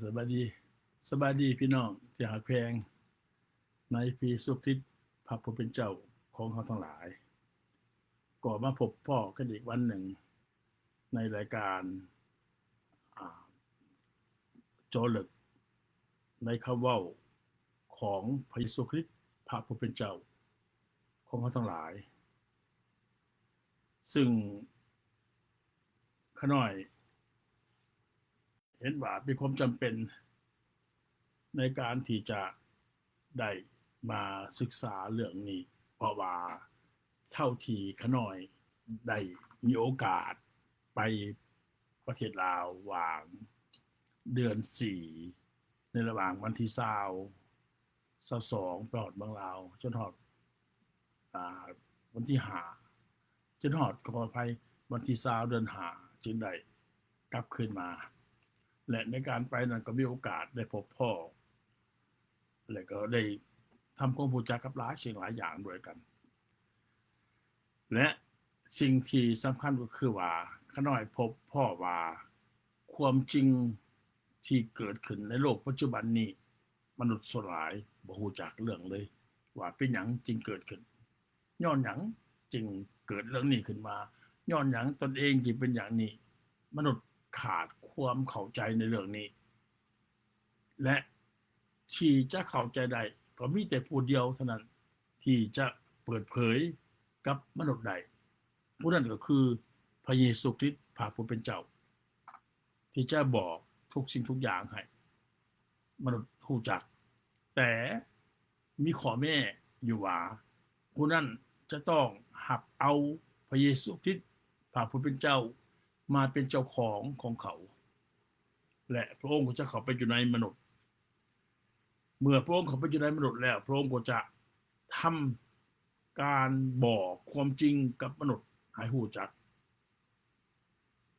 ສະບາຍດີ, ສະບາຍດີພີ່ນ້ອງທີ່ຮັກແພງໃນພະເຢຊູຄຣິດ ພະຜູ້ເປັນເຈົ້າຂອງເຮົາທັງຫຼາຍ. ກໍມາພົບພໍ້ກັນອີກວັນໜຶ່ງໃນລາຍການ ອາ ເຈາະເລິກໃນຄຳເວົ້າຂອງພະເຢຊູຄຣິດ ພະຜູ້ເປັນເຈົ້າຂອງເຮົາທັງຫຼາຍ. ຊຶ່ງຂ້ານ້ອຍເຫັນວ່າເປັນຄວາມຈຳເປັນໃນການທີ່ຈະໄດ້ມາສຶກສາເລື່ອງນີ້, ເພາະວ່າເທົ່າທີ່ຂ້ານ້ອຍໄດ້ມີໂອກາດໄປປະເທດລາວຫວ່າງເດືອນສີ່ ໃນລະຫວ່າງວັນທີຊາວ ຊາວສອງ ໄປຮອດເມືອງລາວ ຈົນຮອດ ອາ ວັນທີຫ້າ ຈົນຮອດ ຂໍອະໄພ ວັນທີຊາວ ເດືອນຫ້າ ຈຶ່ງໄດ້ກັບຄືນມາ ແລະ ໃນການໄປນັ້ນກໍມີໂອກາດໄດ້ພົບພໍ້ ແລະ ກໍໄດ້ທຳຄວາມຮູ້ຈັກກັບຫຼາຍສິ່ງຫຼາຍຢ່າງດ້ວຍກັນ ແລະ ສິ່ງທີ່ສຳຄັນກໍຄືວ່າ ຂ້ານ້ອຍພົບພໍ້ວ່າຄວາມຈິງທີ່ເກີດຂຶ້ນໃນໂລກປັດຈຸບັນນີ້ ມະນຸດສ່ວນຫຼາຍບໍ່ຮູ້ຈັກເລື່ອງເລີຍ ວ່າເປັນຫຍັງຈຶ່ງເກີດຂຶ້ນ, ຍ້ອນຫຍັງຈຶ່ງເກີດເລື່ອງນີ້ຂຶ້ນມາ, ຍ້ອນຫຍັງຕົນເອງຈຶ່ງເປັນຢ່າງນີ້. ມະນຸດຂາດຄວາມເຂົ້າໃຈໃນເລື່ອງນີ້ ແລະ ທີ່ຈະເຂົ້າໃຈໄດ້ກໍມີແຕ່ຜູ້ດຽວເທົ່ານັ້ນທີ່ຈະເປີດເຜີຍກັບມະນຸດໄດ້, ຜູ້ນັ້ນກໍຄືພະເຢຊູຄຣິດ ພະຜູ້ເປັນເຈົ້າ ທີ່ຈະບອກທຸກສິ່ງທຸກຢ່າງໃຫ້ມະນຸດຮູ້ຈັກ. ແຕ່ມີຂໍ້ແມ້ຢູ່ວ່າ ຜູ້ນັ້ນຈະຕ້ອງຮັບເອົາພະເຢຊູຄຣິດ ພະຜູ້ເປັນເຈົ້າ ມາເປັນເຈົ້າຂອງຂອງເຂົາ ແລະ ພະອົງກໍຈະເຂົ້າໄປຢູ່ໃນມະນຸດ. ເມື່ອພະອົງເຂົ້າໄປຢູ່ໃນມະນຸດແລ້ວ, ພະອົງກໍຈະທຳການບອກຄວາມຈິງກັບມະນຸດໃຫ້ຮູ້ຈັກ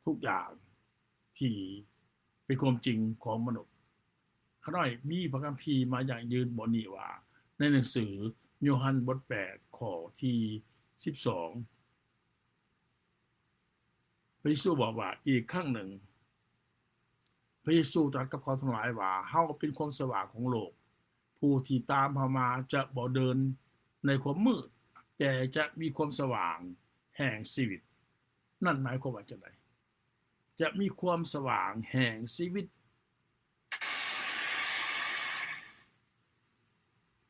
ທຸກຢ່າງທີ່ເປັນຄວາມຈິງຂອງມະນຸດ. ຂ້ານ້ອຍມີພະຄຳພີມາຢັ້ງຢືນບ່ອນນີ້ວ່າ ໃນໜັງສືໂຍຮັນບົດແປດ ຂໍ້ທີສິບສອງ ພະເຢຊູບອກວ່າ ອີກຄັ້ງໜຶ່ງ ພະເຢຊູຕລັດກັບເຂົາທັງຫຼາຍວ່າ ເຮົາເປັນຄວາມສະຫວ່າງຂອງໂລກ, ຜູ້ທີ່ຕາມເຮົາມາຈະບໍ່ເດີນໃນຄວາມມືດ, ແຕ່ຈະມີຄວາມສະຫວ່າງແຫ່ງຊີວິດ. ນັ້ນໝາຍຄວາມວ່າຈັ່ງໃດ? ຈະມີຄວາມສະຫວ່າງແຫ່ງຊີວິດ.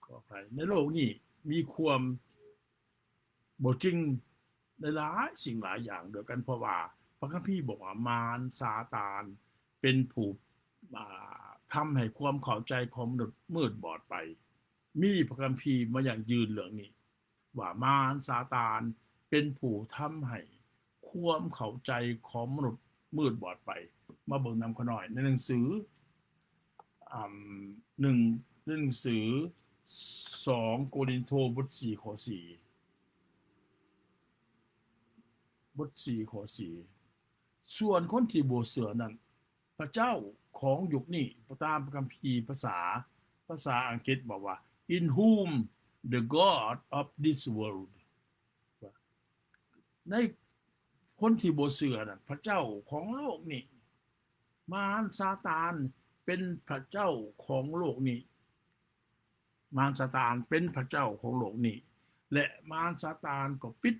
ຂໍອະໄພ, ໃນໂລກນີ້ມີຄວາມ ບໍ່ຈິງໃນຫຼາຍສິ່ງຫຼາຍຢ່າງດ້ວຍກັນ, ເພາະວ່າພະຄຳພີບອກວ່າ ມານຊາຕານເປັນຜູ້ ອ່າ ທຳໃຫ້ຄວາມເຂົ້າໃຈຂອງມະນຸດມືດບອດໄປ. ມີພະຄຳພີມາຢັ້ງຢືນເລື່ອງນີ້ ວ່າມານຊາຕານເປັນຜູ້ທຳໃຫ້ຄວາມເຂົ້າໃຈຂອງມະນຸດມືດບອດໄປ. ມາເບິ່ງນຳຂ້ານ້ອຍໃນໜັງສື ອາ ໜຶ່ງ ໜັງສືສອງໂກລິນໂທ ບົດສີ່ ຂໍ້ສີ່ ບົດສີ່ ຂໍ້ສີ່ ສ່ວນຄົນທີ່ບໍ່ເຊື່ອນັ້ນ ພະເຈົ້າຂອງຍຸກນີ້ ຕາມພະຄຳພີພາສາ ພາສາອັງກິດບອກວ່າ In whom the god of this world ໃນຄົນທີ່ບໍ່ເຊື່ອນັ້ນ ພະເຈົ້າຂອງໂລກນີ້ ມານຊາຕານເປັນພະເຈົ້າຂອງໂລກນີ້. ມານຊາຕານເປັນພະເຈົ້າຂອງໂລກນີ້ ແລະ ມານຊາຕານກໍປິດ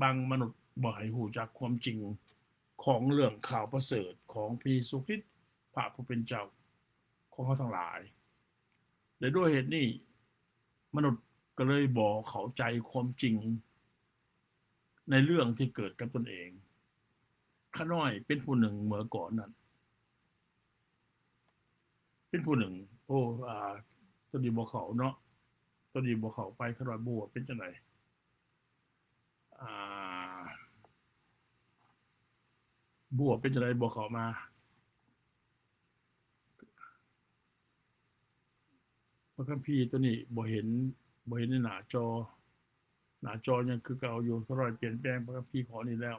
ບັງມະນຸດບໍ່ໃຫ້ຮູ້ຈັກຄວາມຈິງຂອງເລື່ອງຂ່າວປະເສີດຂອງພະເຢຊູຄຣິດ ພະຜູ້ເປັນເຈົ້າຂອງເຮົາທັງຫຼາຍ. ແລະ ດ້ວຍເຫດນີ້ ມະນຸດກໍເລີຍບໍ່ເຂົ້າໃຈຄວາມຈິງໃນເລື່ອງທີ່ເກີດກັບຕົນເອງ. ຂ້ານ້ອຍເປັນຜູ້ໜຶ່ງເມື່ອກ່ອນນັ້ນ ເປັນຜູ້ໜຶ່ງ ໂອ້ ອາ ຕົວນີ້ບໍ່ເຂົ້າເນາະ ຕົວນີ້ບໍ່ເຂົ້າໄປ ຂ້ານ້ອຍບໍ່ຮູ້ວ່າເປັນຈັ່ງໃດ ອາ ບໍ່ຮູ້ວ່າເປັນຈັ່ງໃດບໍ່ເຂົ້າມາ. ພະຄຳພີຕົວນີ້ບໍ່ເຫັນ ບໍ່ເຫັນໃນໜ້າຈໍ ໜ້າຈໍຍັງຄືເກົ່າຢູ່. ຂ້ານ້ອຍປ່ຽນແປງພະຄຳພີຂໍ້ນີ້ແລ້ວ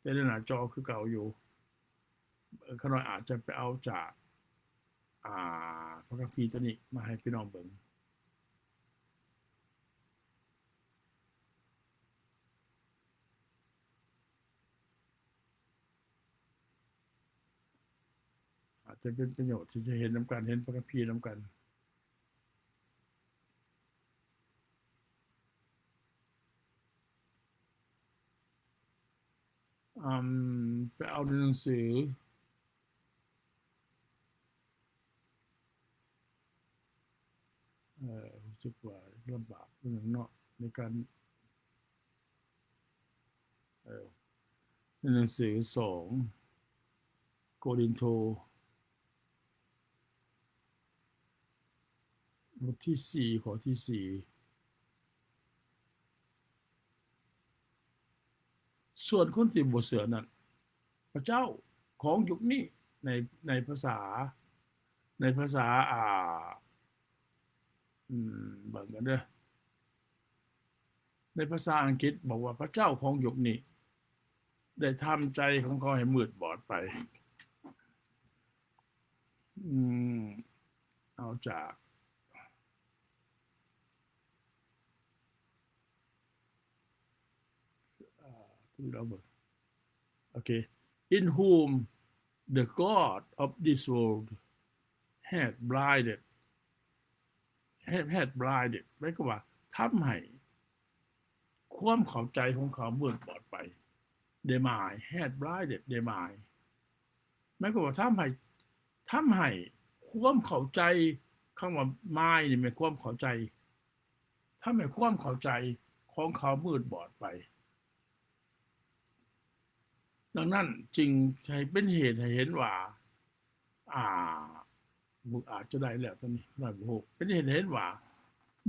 ແຕ່ໃນໜ້າຈໍຄືເກົ່າຢູ່. ຂ້ານ້ອຍອາດຈະໄປເອົາຈາກ ອາ ພະຄຳພີຕົວນີ້ມາໃຫ້ພີ່ນ້ອງເບິ່ງ. ອາ ຈະເປັນປະໂຫຍດທີ່ຈະເຫັນນຳກັນ, ເຫັນພະຄຳພີນຳກັນ. ອາ ໄປເອົາໃນໜັງສື ເອີ ຮູ້ສຶກວ່າລຳບາກເປັນຫຍັງເນາະ ໃນການ ເອີ ໃນໜັງສືສອງໂກລິນໂທ ບົດທີສີ່ ຂໍ້ທີສີ່ ສ່ວນຄົນທີ່ບໍ່ເຊື່ອນັ້ນ ພະເຈົ້າຂອງຍຸກນີ້ ໃນ ໃນພາສາ ໃນພາສາ ອ່າ ອືມ ເບິ່ງກັນເດີ ໃນພາສາອັງກິດບອກວ່າ ພະເຈົ້າຂອງຍຸກນີ້ໄດ້ທຳໃຈຂອງເຂົາໃຫ້ມືດບອດໄປ. ອືມ ເອົາຈາກ ອ່າ ທີ່ເຮົາເບິ່ງ ໂອເຄ In whom the god of this world hath blinded, hath, hath blinded ໝາຍຄວາມວ່າ ທຳໃຫ້ຄວາມເຂົ້າໃຈຂອງເຂົາມືດບອດໄປ. The mind hath blinded the mind ໝາຍຄວາມວ່າ ທຳໃຫ້ ທຳໃຫ້ຄວາມເຂົ້າໃຈ, ຄຳວ່າ mind ນີ້ແມ່ນຄວາມເຂົ້າໃຈ, ທຳໃຫ້ຄວາມເຂົ້າໃຈຂອງເຂົາມືດບອດໄປ. ດັ່ງນັ້ນຈຶ່ງໃຫ້ເປັນເຫດໃຫ້ເຫັນວ່າ ອ່າ ອາດຈະໄດ້ແລ້ວຕອນນີ້ ຮ້ອຍຫົກ ເປັນເຫດໃຫ້ເຫັນວ່າ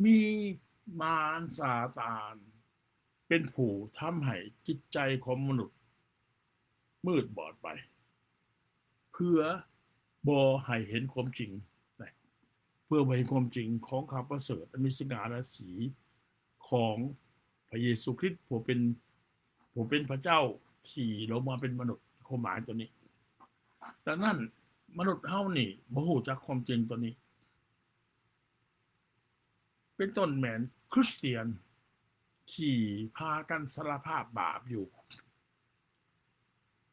ມີມານຊາຕານເປັນຜູ້ທຳໃຫ້ຈິດໃຈຂອງມະນຸດມືດບອດໄປ ເພື່ອບໍ່ໃຫ້ເຫັນຄວາມຈິງ ເພື່ອບໍ່ໃຫ້ເຫັນຄວາມຈິງຂອງຂ່າວປະເສີດອັນມີສະຫງ່າລາສີຂອງພະເຢຊູຄຣິດ ຜູ້ເປັນ ຜູ້ເປັນພະເຈົ້າທີ່ລົງມາເປັນມະນຸດ ຄວາມໝາຍຕົວນີ້. ດັ່ງນັ້ນ ມະນຸດເຮົານີ້ບໍ່ຮູ້ຈັກຄວາມຈິງຕົວນີ້ ເປັນຕົ້ນແມ່ນຄຣິສຕຽນທີ່ພາກັນສາລະພາບບາບຢູ່.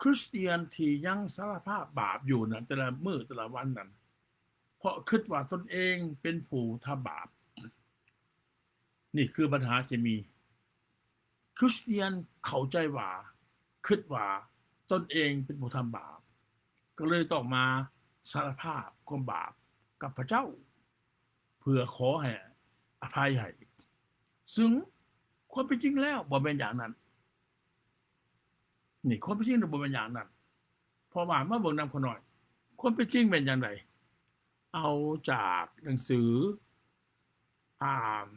ຄຣິສຕຽນທີ່ຍັງສາລະພາບບາບຢູ່ນະ ແຕ່ລະມື້ແຕ່ລະວັນນັ້ນ ເພາະຄິດວ່າຕົນເອງເປັນຜູ້ທຳບາບ. ນີ້ຄືບັນຫາທີ່ມີ. ຄຣິສຕຽນເຂົ້າໃຈວ່າ ຄິດວ່າຕົນເອງເປັນຜູ້ທຳບາບ ກໍເລີຍຕ້ອງມາສາລະພາບຄວາມບາບກັບພະເຈົ້າ ເພື່ອຂໍໃຫ້ອະໄພໃຫ້. ຊຶ່ງຄວາມເປັນຈິງແລ້ວບໍ່ແມ່ນຢ່າງນັ້ນ. ນີ້ ຄວາມເປັນຈິງບໍ່ແມ່ນຢ່າງນັ້ນ. ເພາະວ່າມາເບິ່ງນຳຂ້ານ້ອຍ ຄວາມເປັນຈິງແມ່ນຢ່າງໃດ? ເອົາຈາກໜັງສື ອ່າ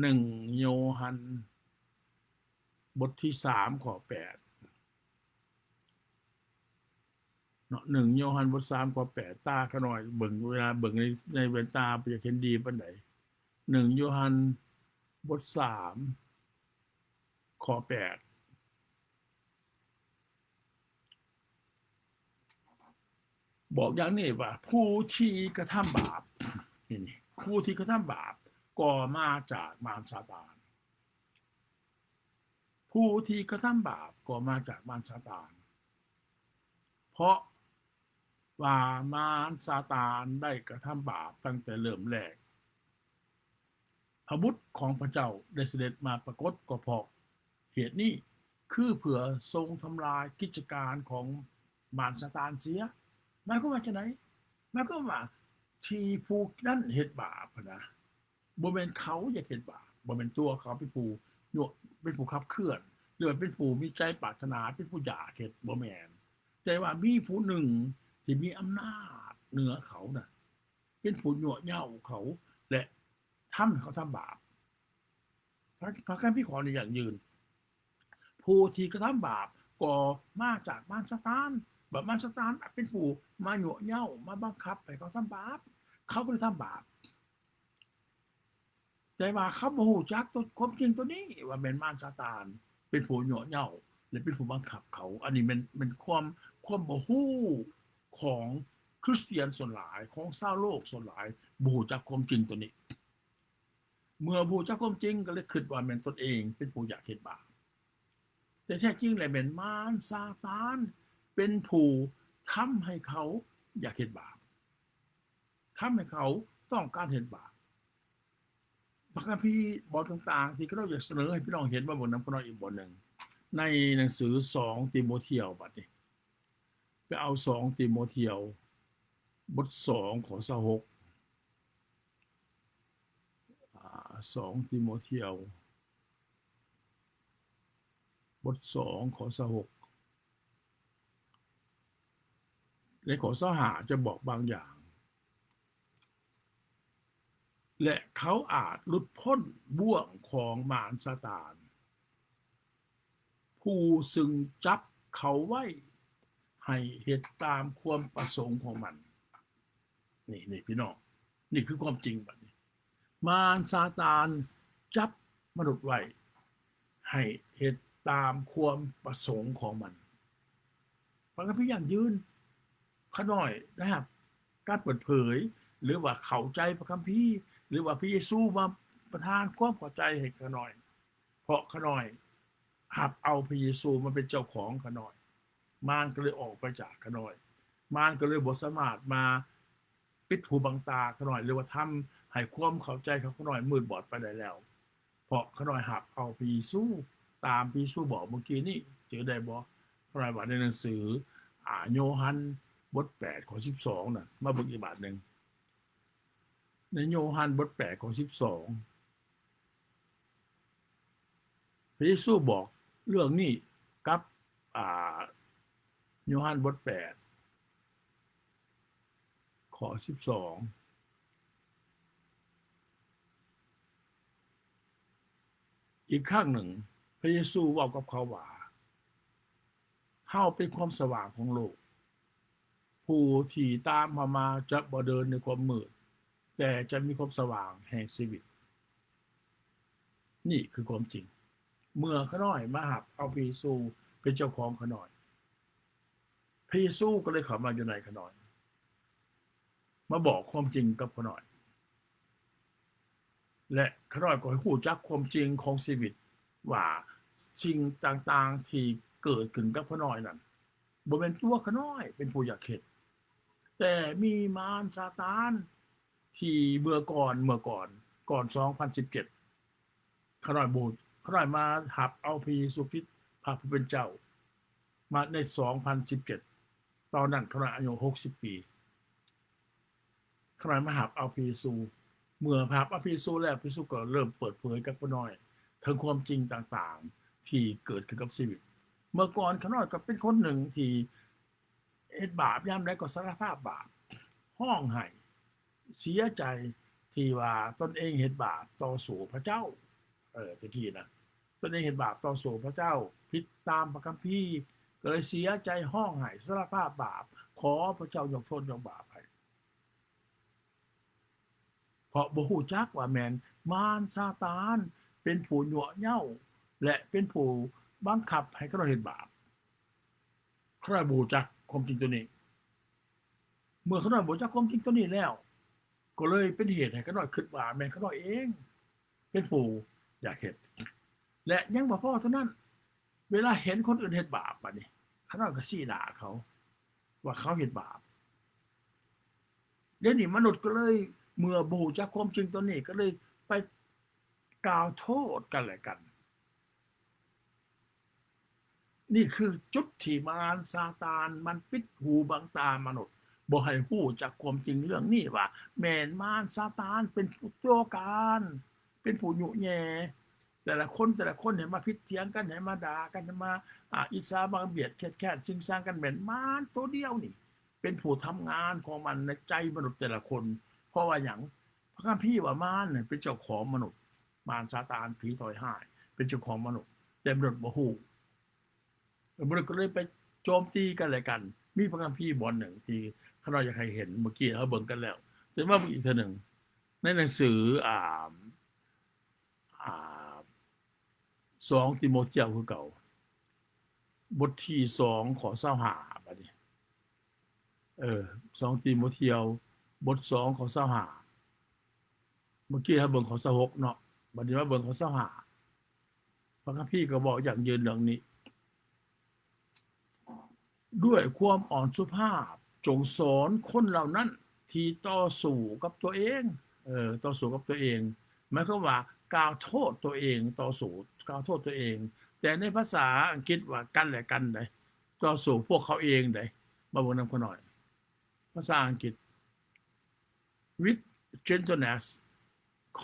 ໜຶ່ງໂຍຮັນ ບົດທີສາມ ຂໍ້ແປດ ເນາະ ໜຶ່ງໂຍຮັນ ບົດສາມ ຂໍ້ແປດ ຕາຂ້ານ້ອຍເບິ່ງ ເວລາເບິ່ງໃນ ໃນແວ່ນຕາບໍ່ຢາກເຫັນດີປານໃດ. ໜຶ່ງໂຍຮັນ ບົດສາມ ຂໍ້ແປດ ບອກຢ່າງນີ້ວ່າ ຜູ້ທີ່ກະທຳບາບ ນີ້ ຜູ້ທີ່ກະທຳບາບກໍມາຈາກມານຊາຕານ. ຜູ້ທີ່ກະທຳບາບກໍມາຈາກມານຊາຕານ ເພາະວ່າມານຊາຕານໄດ້ກະທຳບາບຕັ້ງແຕ່ເລີ່ມແລກ. ພະບຸດຂອງພະເຈົ້າໄດ້ສະເດັດມາປາກົດກໍເພາະເຫດນີ້ ຄືເພື່ອຊົງທຳລາຍກິດຈະການຂອງມານຊາຕານເສຍ. ໝາຍຄວາມວ່າຈັ່ງໃດ? ໝາຍຄວາມວ່າທີ່ຜູ້ນັ້ນເຮັດບາບຫັ້ນນະ ບໍ່ແມ່ນເຂົາຢາກເຮັດບາບ, ບໍ່ແມ່ນຕົວເຂົາເປັນຜູ້ຍົວະ, ເປັນຜູ້ຂັບເຄື່ອນ ຫຼືວ່າເປັນຜູ້ມີໃຈປາດຖະໜາ, ເປັນຜູ້ຢາກເຮັດ, ບໍ່ແມ່ນ. ແຕ່ວ່າມີຜູ້ໜຶ່ງທີ່ມີອຳນາດເໜືອເຂົານະ ເປັນຜູ້ຍົວະເຍົາະເຂົາ ແລະ ທຳໃຫ້ເຂົາທຳບາບ. ພະ ພະຄຳພີຂໍອະນຸຍາດຢືນ ຜູ້ທີ່ກະທຳບາບກໍມາຈາກມານຊາຕານ. ບາດມານຊາຕານເປັນຜູ້ມາຍົວະເຍົາະ, ມາບັງຄັບໃຫ້ເຂົາທຳບາບ. ເຂົາບໍ່ໄດ້ທຳບາບ. ແຕ່ວ່າເຂົາບໍ່ຮູ້ຈັກຕົວ ຄວາມຈິງຕົວນີ້ ວ່າແມ່ນມານຊາຕານເປັນຜູ້ຍົວະເຍົາະ ແລະ ເປັນຜູ້ບັງຄັບເຂົາ. ອັນນີ້ແມ່ນ ແມ່ນຄວາມ ຄວາມບໍ່ຮູ້ຂອງຄຣິສຕຽນສ່ວນຫຼາຍ, ຂອງຊາວໂລກສ່ວນຫຼາຍ ບໍ່ຮູ້ຈັກຄວາມຈິງຕົວນີ້. ເມື່ອບໍ່ຮູ້ຈັກຄວາມຈິງ ກໍເລີຍຄິດວ່າແມ່ນຕົນເອງເປັນຜູ້ຢາກເຮັດບາບ. ແຕ່ແທ້ຈິງແລ້ວແມ່ນມານຊາຕານເປັນຜູ້ທຳໃຫ້ເຂົາ ຢາກເຮັດບາບ, ທຳໃຫ້ເຂົາຕ້ອງການເຮັດບາບ. ພະຄຳພີບົດຕ່າງໆ ທີ່ຂ້ານ້ອຍຢາກສະເໜີໃຫ້ພີ່ນ້ອງເຫັນມາເບິ່ງນຳຂ້ານ້ອຍອີກບົດໜຶ່ງ ໃນໜັງສືສອງຕີໂມທຽວ. ບັດນີ້ໄປເອົາສອງຕີໂມທຽວ ບົດສອງ ຂໍ້ຊາວຫົກ ອາ ສອງຕີໂມທຽວ ບົດສອງ ຂໍ້ຊາວຫົກ ແລະ ຂໍ້ຊາວຫ້າ ຈະບອກບາງຢ່າງ ແລະ ເຂົາອາດຫຼຸດພົ້ນບ່ວງຂອງມານຊາຕານ ຜູ້ຊຶ່ງຈັບເຂົາໄວ້ໃຫ້ເຮັດຕາມຄວາມປະສົງຂອງມັນ. ນີ້ ນີ້ພີ່ນ້ອງ ນີ້ຄືຄວາມຈິງ. ບັດນີ້ມານຊາຕານຈັບມະນຸດໄວ້ໃຫ້ເຮັດຕາມຄວາມປະສົງຂອງມັນ. ພະຄຳພີຢັ້ງຢືນ ຂ້ານ້ອຍໄດ້ຮັບການເປີດເຜີຍ ຫຼືວ່າເຂົ້າໃຈພະຄຳພີ ຫຼືວ່າພະເຢຊູມາປະທານຄວາມເຂົ້າໃຈໃຫ້ຂ້ານ້ອຍ ເພາະຂ້ານ້ອຍຮັບເອົາພະເຢຊູມາເປັນເຈົ້າຂອງຂ້ານ້ອຍ, ມານກໍເລີຍອອກໄປຈາກຂ້ານ້ອຍ, ມານກໍເລີຍບໍ່ສາມາດມາປິດຫູບັງຕາຂ້ານ້ອຍ ຫຼືວ່າທຳໃຫ້ຄວາມເຂົ້າໃຈຂອງຂ້ານ້ອຍມືດບອດໄປໄດ້ແລ້ວ, ເພາະຂ້ານ້ອຍຮັບເອົາພະເຢຊູ ຕາມພະເຢຊູບອກເມື່ອກີ້ນີ້. ຈື່ໄດ້ບໍ່? ຂ້ານ້ອຍວ່າໃນໜັງສື ອາ ໂຍຮັນ ບົດແປດ ຂໍ້ສິບສອງນັ້ນ, ມາເບິ່ງອີກບາດໜຶ່ງ ໃນໂຍຮັນບົດແປດ ຂໍ້ສິບສອງ ພະເຢຊູບອກເລື່ອງນີ້ກັບ ອາ ໂຍຮັນບົດແປດ ຂໍ້ສິບສອງ ອີກຄັ້ງໜຶ່ງ ພະເຢຊູເວົ້າກັບເຂົາວ່າ, ເຮົາເປັນຄວາມສະຫວ່າງຂອງໂລກ. ຜູ້ທີ່ຕາມເຮົາມາຈະບໍ່ເດີນໃນຄວາມມືດ, ແຕ່ຈະມີຄວາມສະຫວ່າງແຫ່ງຊີວິດ. ນີ້ຄືຄວາມຈິງ. ເມື່ອຂ້ານ້ອຍມາຮັບເອົາພະເຢຊູເປັນເຈົ້າຂອງຂ້ານ້ອຍ, ພະເຢຊູກໍເລີຍເຂົ້າມາຢູ່ໃນຂ້ານ້ອຍ, ມາບອກຄວາມຈິງກັບຂ້ານ້ອຍ. ແລະ ຂ້ານ້ອຍກໍຮູ້ຈັກຄວາມຈິງຂອງຊີວິດ ວ່າສິ່ງຕ່າງໆທີ່ເກີດຂຶ້ນກັບຂ້ານ້ອຍນັ້ນ ບໍ່ແມ່ນຕົວຂ້ານ້ອຍເປັນຜູ້ຢາກເຮັດ, ແຕ່ມີມານຊາຕານທີ່ເມື່ອກ່ອນ, ເມື່ອກ່ອນ, ກ່ອນສອງພັນສິບເຈັດ ຂ້ານ້ອຍບໍ່, ຂ້ານ້ອຍມາຮັບເອົາພະເຢຊູຄຣິດ ພະຜູ້ເປັນເຈົ້າ ມາໃນສອງພັນສິບເຈັດ, ຕອນນັ້ນຂ້ານ້ອຍອາຍຸຫົກສິບປີ. ຂ້ານ້ອຍມາຮັບເອົາພະເຢຊູ. ເມື່ອຮັບເອົາພະເຢຊູແລ້ວ, ພະເຢຊູກໍເລີ່ມເປີດເຜີຍກັບຂ້ານ້ອຍເຖິງຄວາມຈິງຕ່າງໆທີ່ເກີດຂຶ້ນກັບຊີວິດ. ເມື່ອກ່ອນຂ້ານ້ອຍກໍເປັນຄົນໜຶ່ງທີ່ເຮັດບາບ, ຍາມໃດກໍສາລະພາບບາບ, ຮ້ອງໄຫ້, ເສຍໃຈທີ່ວ່າຕົນເອງເຮັດບາບຕໍ່ສູ້ພະເຈົ້າ. ເອີ ຕະກີ້ນະ, ຕົນເອງເຮັດບາບຕໍ່ສູ້ພະເຈົ້າ, ຜິດຕາມພະຄຳພີ, ກໍເລີຍເສຍໃຈ, ຮ້ອງໄຫ້, ສາລະພາບບາບ, ຂໍພະເຈົ້າຍົກໂທດຍົກບາບໃຫ້. ເພາະບໍ່ຮູ້ຈັກວ່າແມ່ນມານຊາຕານເປັນຜູ້ຍົວະເຍົ້າ ແລະ ເປັນຜູ້ບັງຄັບໃຫ້ຂ້ານ້ອຍເຮັດບາບ. ຂ້ານ້ອຍບໍ່ຮູ້ຈັກຄວາມຈິງຕົວນີ້. ເມື່ອຂ້ານ້ອຍບໍ່ຈັກຄວາມຈິງຕົວນີ້ແລ້ວ, ກໍເລີຍເປັນເຫດໃຫ້ຂ້ານ້ອຍຄິດວ່າແມ່ນຂ້ານ້ອຍເອງເປັນຜູ້ຢາກເຮັດ. ແລະ ຍັງບໍ່ພໍເທົ່ານັ້ນ, ເວລາເຫັນຄົນອື່ນເຮັດບາບ, ບາດນີ້ຂ້ານ້ອຍກໍຊີ້ໜ້າເຂົາວ່າເຂົາເຮັດບາບ. ດຽວນີ້ມະນຸດກໍເລີຍ, ເມື່ອບໍ່ຮູ້ຈັກຄວາມຈິງຕົວນີ້, ກໍເລີຍໄປກ່າວໂທດກັນແລະກັນ. ນີ້ຄືຈຸດທີ່ມານຊາຕານມັນປິດຫູບັງຕາມະນຸດ, ບໍ່ໃຫ້ຮູ້ຈັກຄວາມຈິງເລື່ອງນີ້ວ່າ ແມ່ນມານຊາຕານເປັນຜູ້ຕົວະການ, ເປັນຜູ້ຍຸແຍ່ແຕ່ລະຄົນ, ແຕ່ລະຄົນໃຫ້ມາຜິດຖຽງກັນ, ໃຫ້ມາດ່າກັນ, ໃຫ້ມາ ອາ ອິດສາບັງບຽດ, ຄຽດແຄ້ນ, ຊິງຊັງກັນ, ແມ່ນມານໂຕດຽວນີ້ເປັນຜູ້ທຳງານຂອງມັນໃນໃຈມະນຸດແຕ່ລະຄົນ. ເພາະວ່າຫຍັງ? ພະຄຳພີວ່າມານນັ້ນເປັນເຈົ້າຂອງມະນຸດ. ມານຊາຕານ ຜີຖອຍຮ້າຍ ເປັນເຈົ້າຂອງມະນຸດ, ແຕ່ມະນຸດບໍ່ຮູ້. ມະນຸດກໍເລີຍໄປໂຈມຕີກັນແລະກັນ. ມີພະຄຳພີບ່ອນໜຶ່ງທີ່ຂ້ານ້ອຍຢາກໃຫ້ເຫັນ, ເມື່ອກີ້ເຮົາເບິ່ງກັນແລ້ວ, ແຕ່ມາເບິ່ງອີກເທື່ອໜຶ່ງ ໃນໜັງສື ອ່າ ອ່າ ສອງຕີໂມທຽວຄືເກົ່າ, ບົດທີສອງ ຂໍ້ຊາວຫ້າ ບາດນີ້. ເອີ ສອງຕີໂມທຽວ ບົດສອງ ຂໍ້ຊາວຫ້າ. ເມື່ອກີ້ເຮົາເບິ່ງຂໍ້ຊາວຫົກເນາະ, ບັດນີ້ມາເບິ່ງຂໍ້ຊາວຫ້າ. ພະຄຳພີກໍເວົ້າຢັ້ງຢືນເລື່ອງນີ້. ດ້ວຍຄວາມອ່ອນສຸພາບ ຈົ່ງສອນຄົນເຫຼົ່ານັ້ນທີ່ຕໍ່ສູ້ກັບຕົວເອງ, ເອີ ຕໍ່ສູ້ກັບຕົວເອງ ໝາຍຄວາມວ່າກ່າວໂທດຕົວເອງ, ຕໍ່ສູ້ ກ່າວໂທດຕົວເອງ. ແຕ່ໃນພາສາອັງກິດວ່າກັນແລະກັນໃດ໋, ຕໍ່ສູ້ພວກເຂົາເອງໃດ໋. ມາເບິ່ງນຳຂ້ານ້ອຍ ພາສາອັງກິດ with gentleness,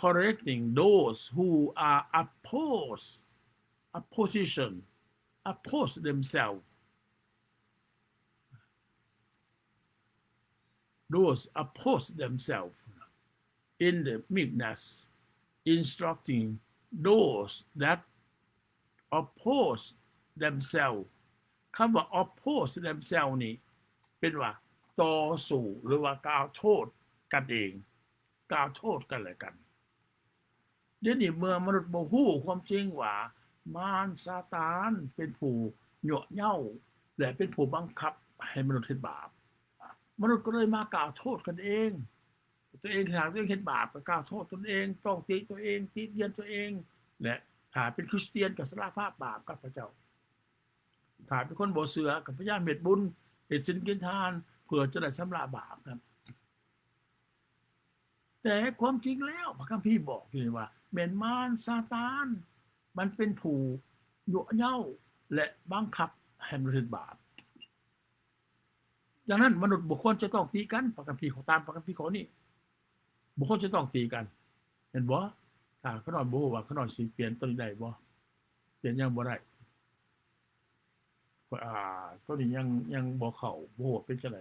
correcting those who are oppose, opposition, oppose themselves, those oppose themselves in the meekness, instructing those that oppose themselves. ຄຳວ່າ oppose themselves ນີ້ເປັນວ່າຕໍ່ສູ້ ຫຼືວ່າກ່າວໂທດກັນເອງ, ກ່າວໂທດກັນແລະກັນ. ດຽວນີ້ເມື່ອມະນຸດບໍ່ຮູ້ຄວາມຈິງວ່າມານຊາຕານເປັນຜູ້ຍົວະເຍົ້າ ແລະ ເປັນຜູ້ບັງຄັບໃຫ້ມະນຸດເຮັດບາບ, ມະນຸດກໍເລີຍມາກ່າວໂທດກັນເອງ. ຕົວເອງ ຖ້າຕົວເອງເຮັດບາບກໍກ່າວໂທດຕົນເອງ, ຕ້ອງຕິຕົວເອງ, ຕິຕຽນຕົວເອງ ແລະ ຖ້າເປັນຄຣິສຕຽນກໍສາລະພາບບາບກັບພະເຈົ້າ. ຖ້າເປັນຄົນບໍ່ເຊື່ອກໍພະຍາຍາມເຮັດບຸນ, ເຮັດສິນກິນທານ ເພື່ອຈະໄດ້ຊຳລະບາບນັ້ນ. ແຕ່ຄວາມຈິງແລ້ວ ພະຄຳພີບອກຢູ່ນີ້ວ່າ ແມ່ນມານຊາຕານ ມັນເປັນຜູ້ຍົວະເຍົ້າ ແລະ ບັງຄັບໃຫ້ມະນຸດເຮັດບາບ. ດັ່ງນັ້ນ ມະນຸດບໍ່ຄວນຈະຕ້ອງຕີກັນ, ພະຄຳພີ ຕາມພະຄຳພີຂໍ້ນີ້ ບໍ່ຄວນຈະຕ້ອງຕີກັນ, ແມ່ນບໍ່? ຖ້າຂ້ານ້ອຍບໍ່ຮູ້ວ່າຂ້ານ້ອຍຊິປ່ຽນຕົວນີ້ໄດ້ບໍ່? ປ່ຽນຫຍັງບໍ່ໄດ້? ອາ ຕົວນີ້ຍັງ ຍັງບໍ່ເຂົ້າ, ບໍ່ຮູ້ວ່າເປັນຈັ່ງໃດ.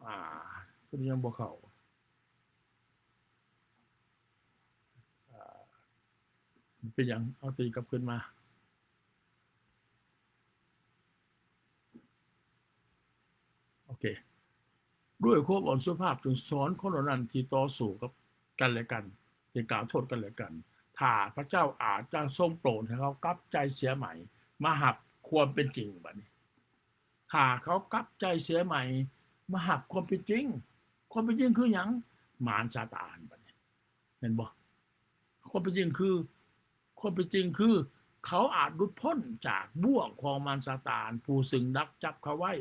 ອາ ຕົວນີ້ຍັງບໍ່ເຂົ້າ. ອາ ເປັນຫຍັງ? ເອົາຕົວນີ້ກັບຄືນມາ. ໂອເຄ. ດ້ວຍຄວາມອ່ອນສຸພາບ ຈຶ່ງສອນຄົນເຫຼົ່ານັ້ນທີ່ຕໍ່ສູ້ກັບກັນແລະກັນ, ທີ່ກ່າວໂທດກັນແລະກັນ, ຖ້າພະເຈົ້າອາດຈະຊົງໂປດໃຫ້ເຂົາກັບໃຈເສຍໃໝ່ ມາຮັບຄວາມເປັນຈິງ. ບັດນີ້ ຖ້າເຂົາກັບໃຈເສຍໃໝ່ ມາຮັບຄວາມເປັນຈິງ, ຄວາມເປັນຈິງຄືຫຍັງ? ມານຊາຕານ. ບັດນີ້ ແມ່ນບໍ່? ຄວາມເປັນຈິງຄື ຄວາມເປັນຈິງຄື ເຂົາອາດຫຼຸດພົ້ນຈາກບ່ວງຂອງມານຊາຕານ ຜູ້ຊຶ່ງດັກຈັບເຂົາໄວ້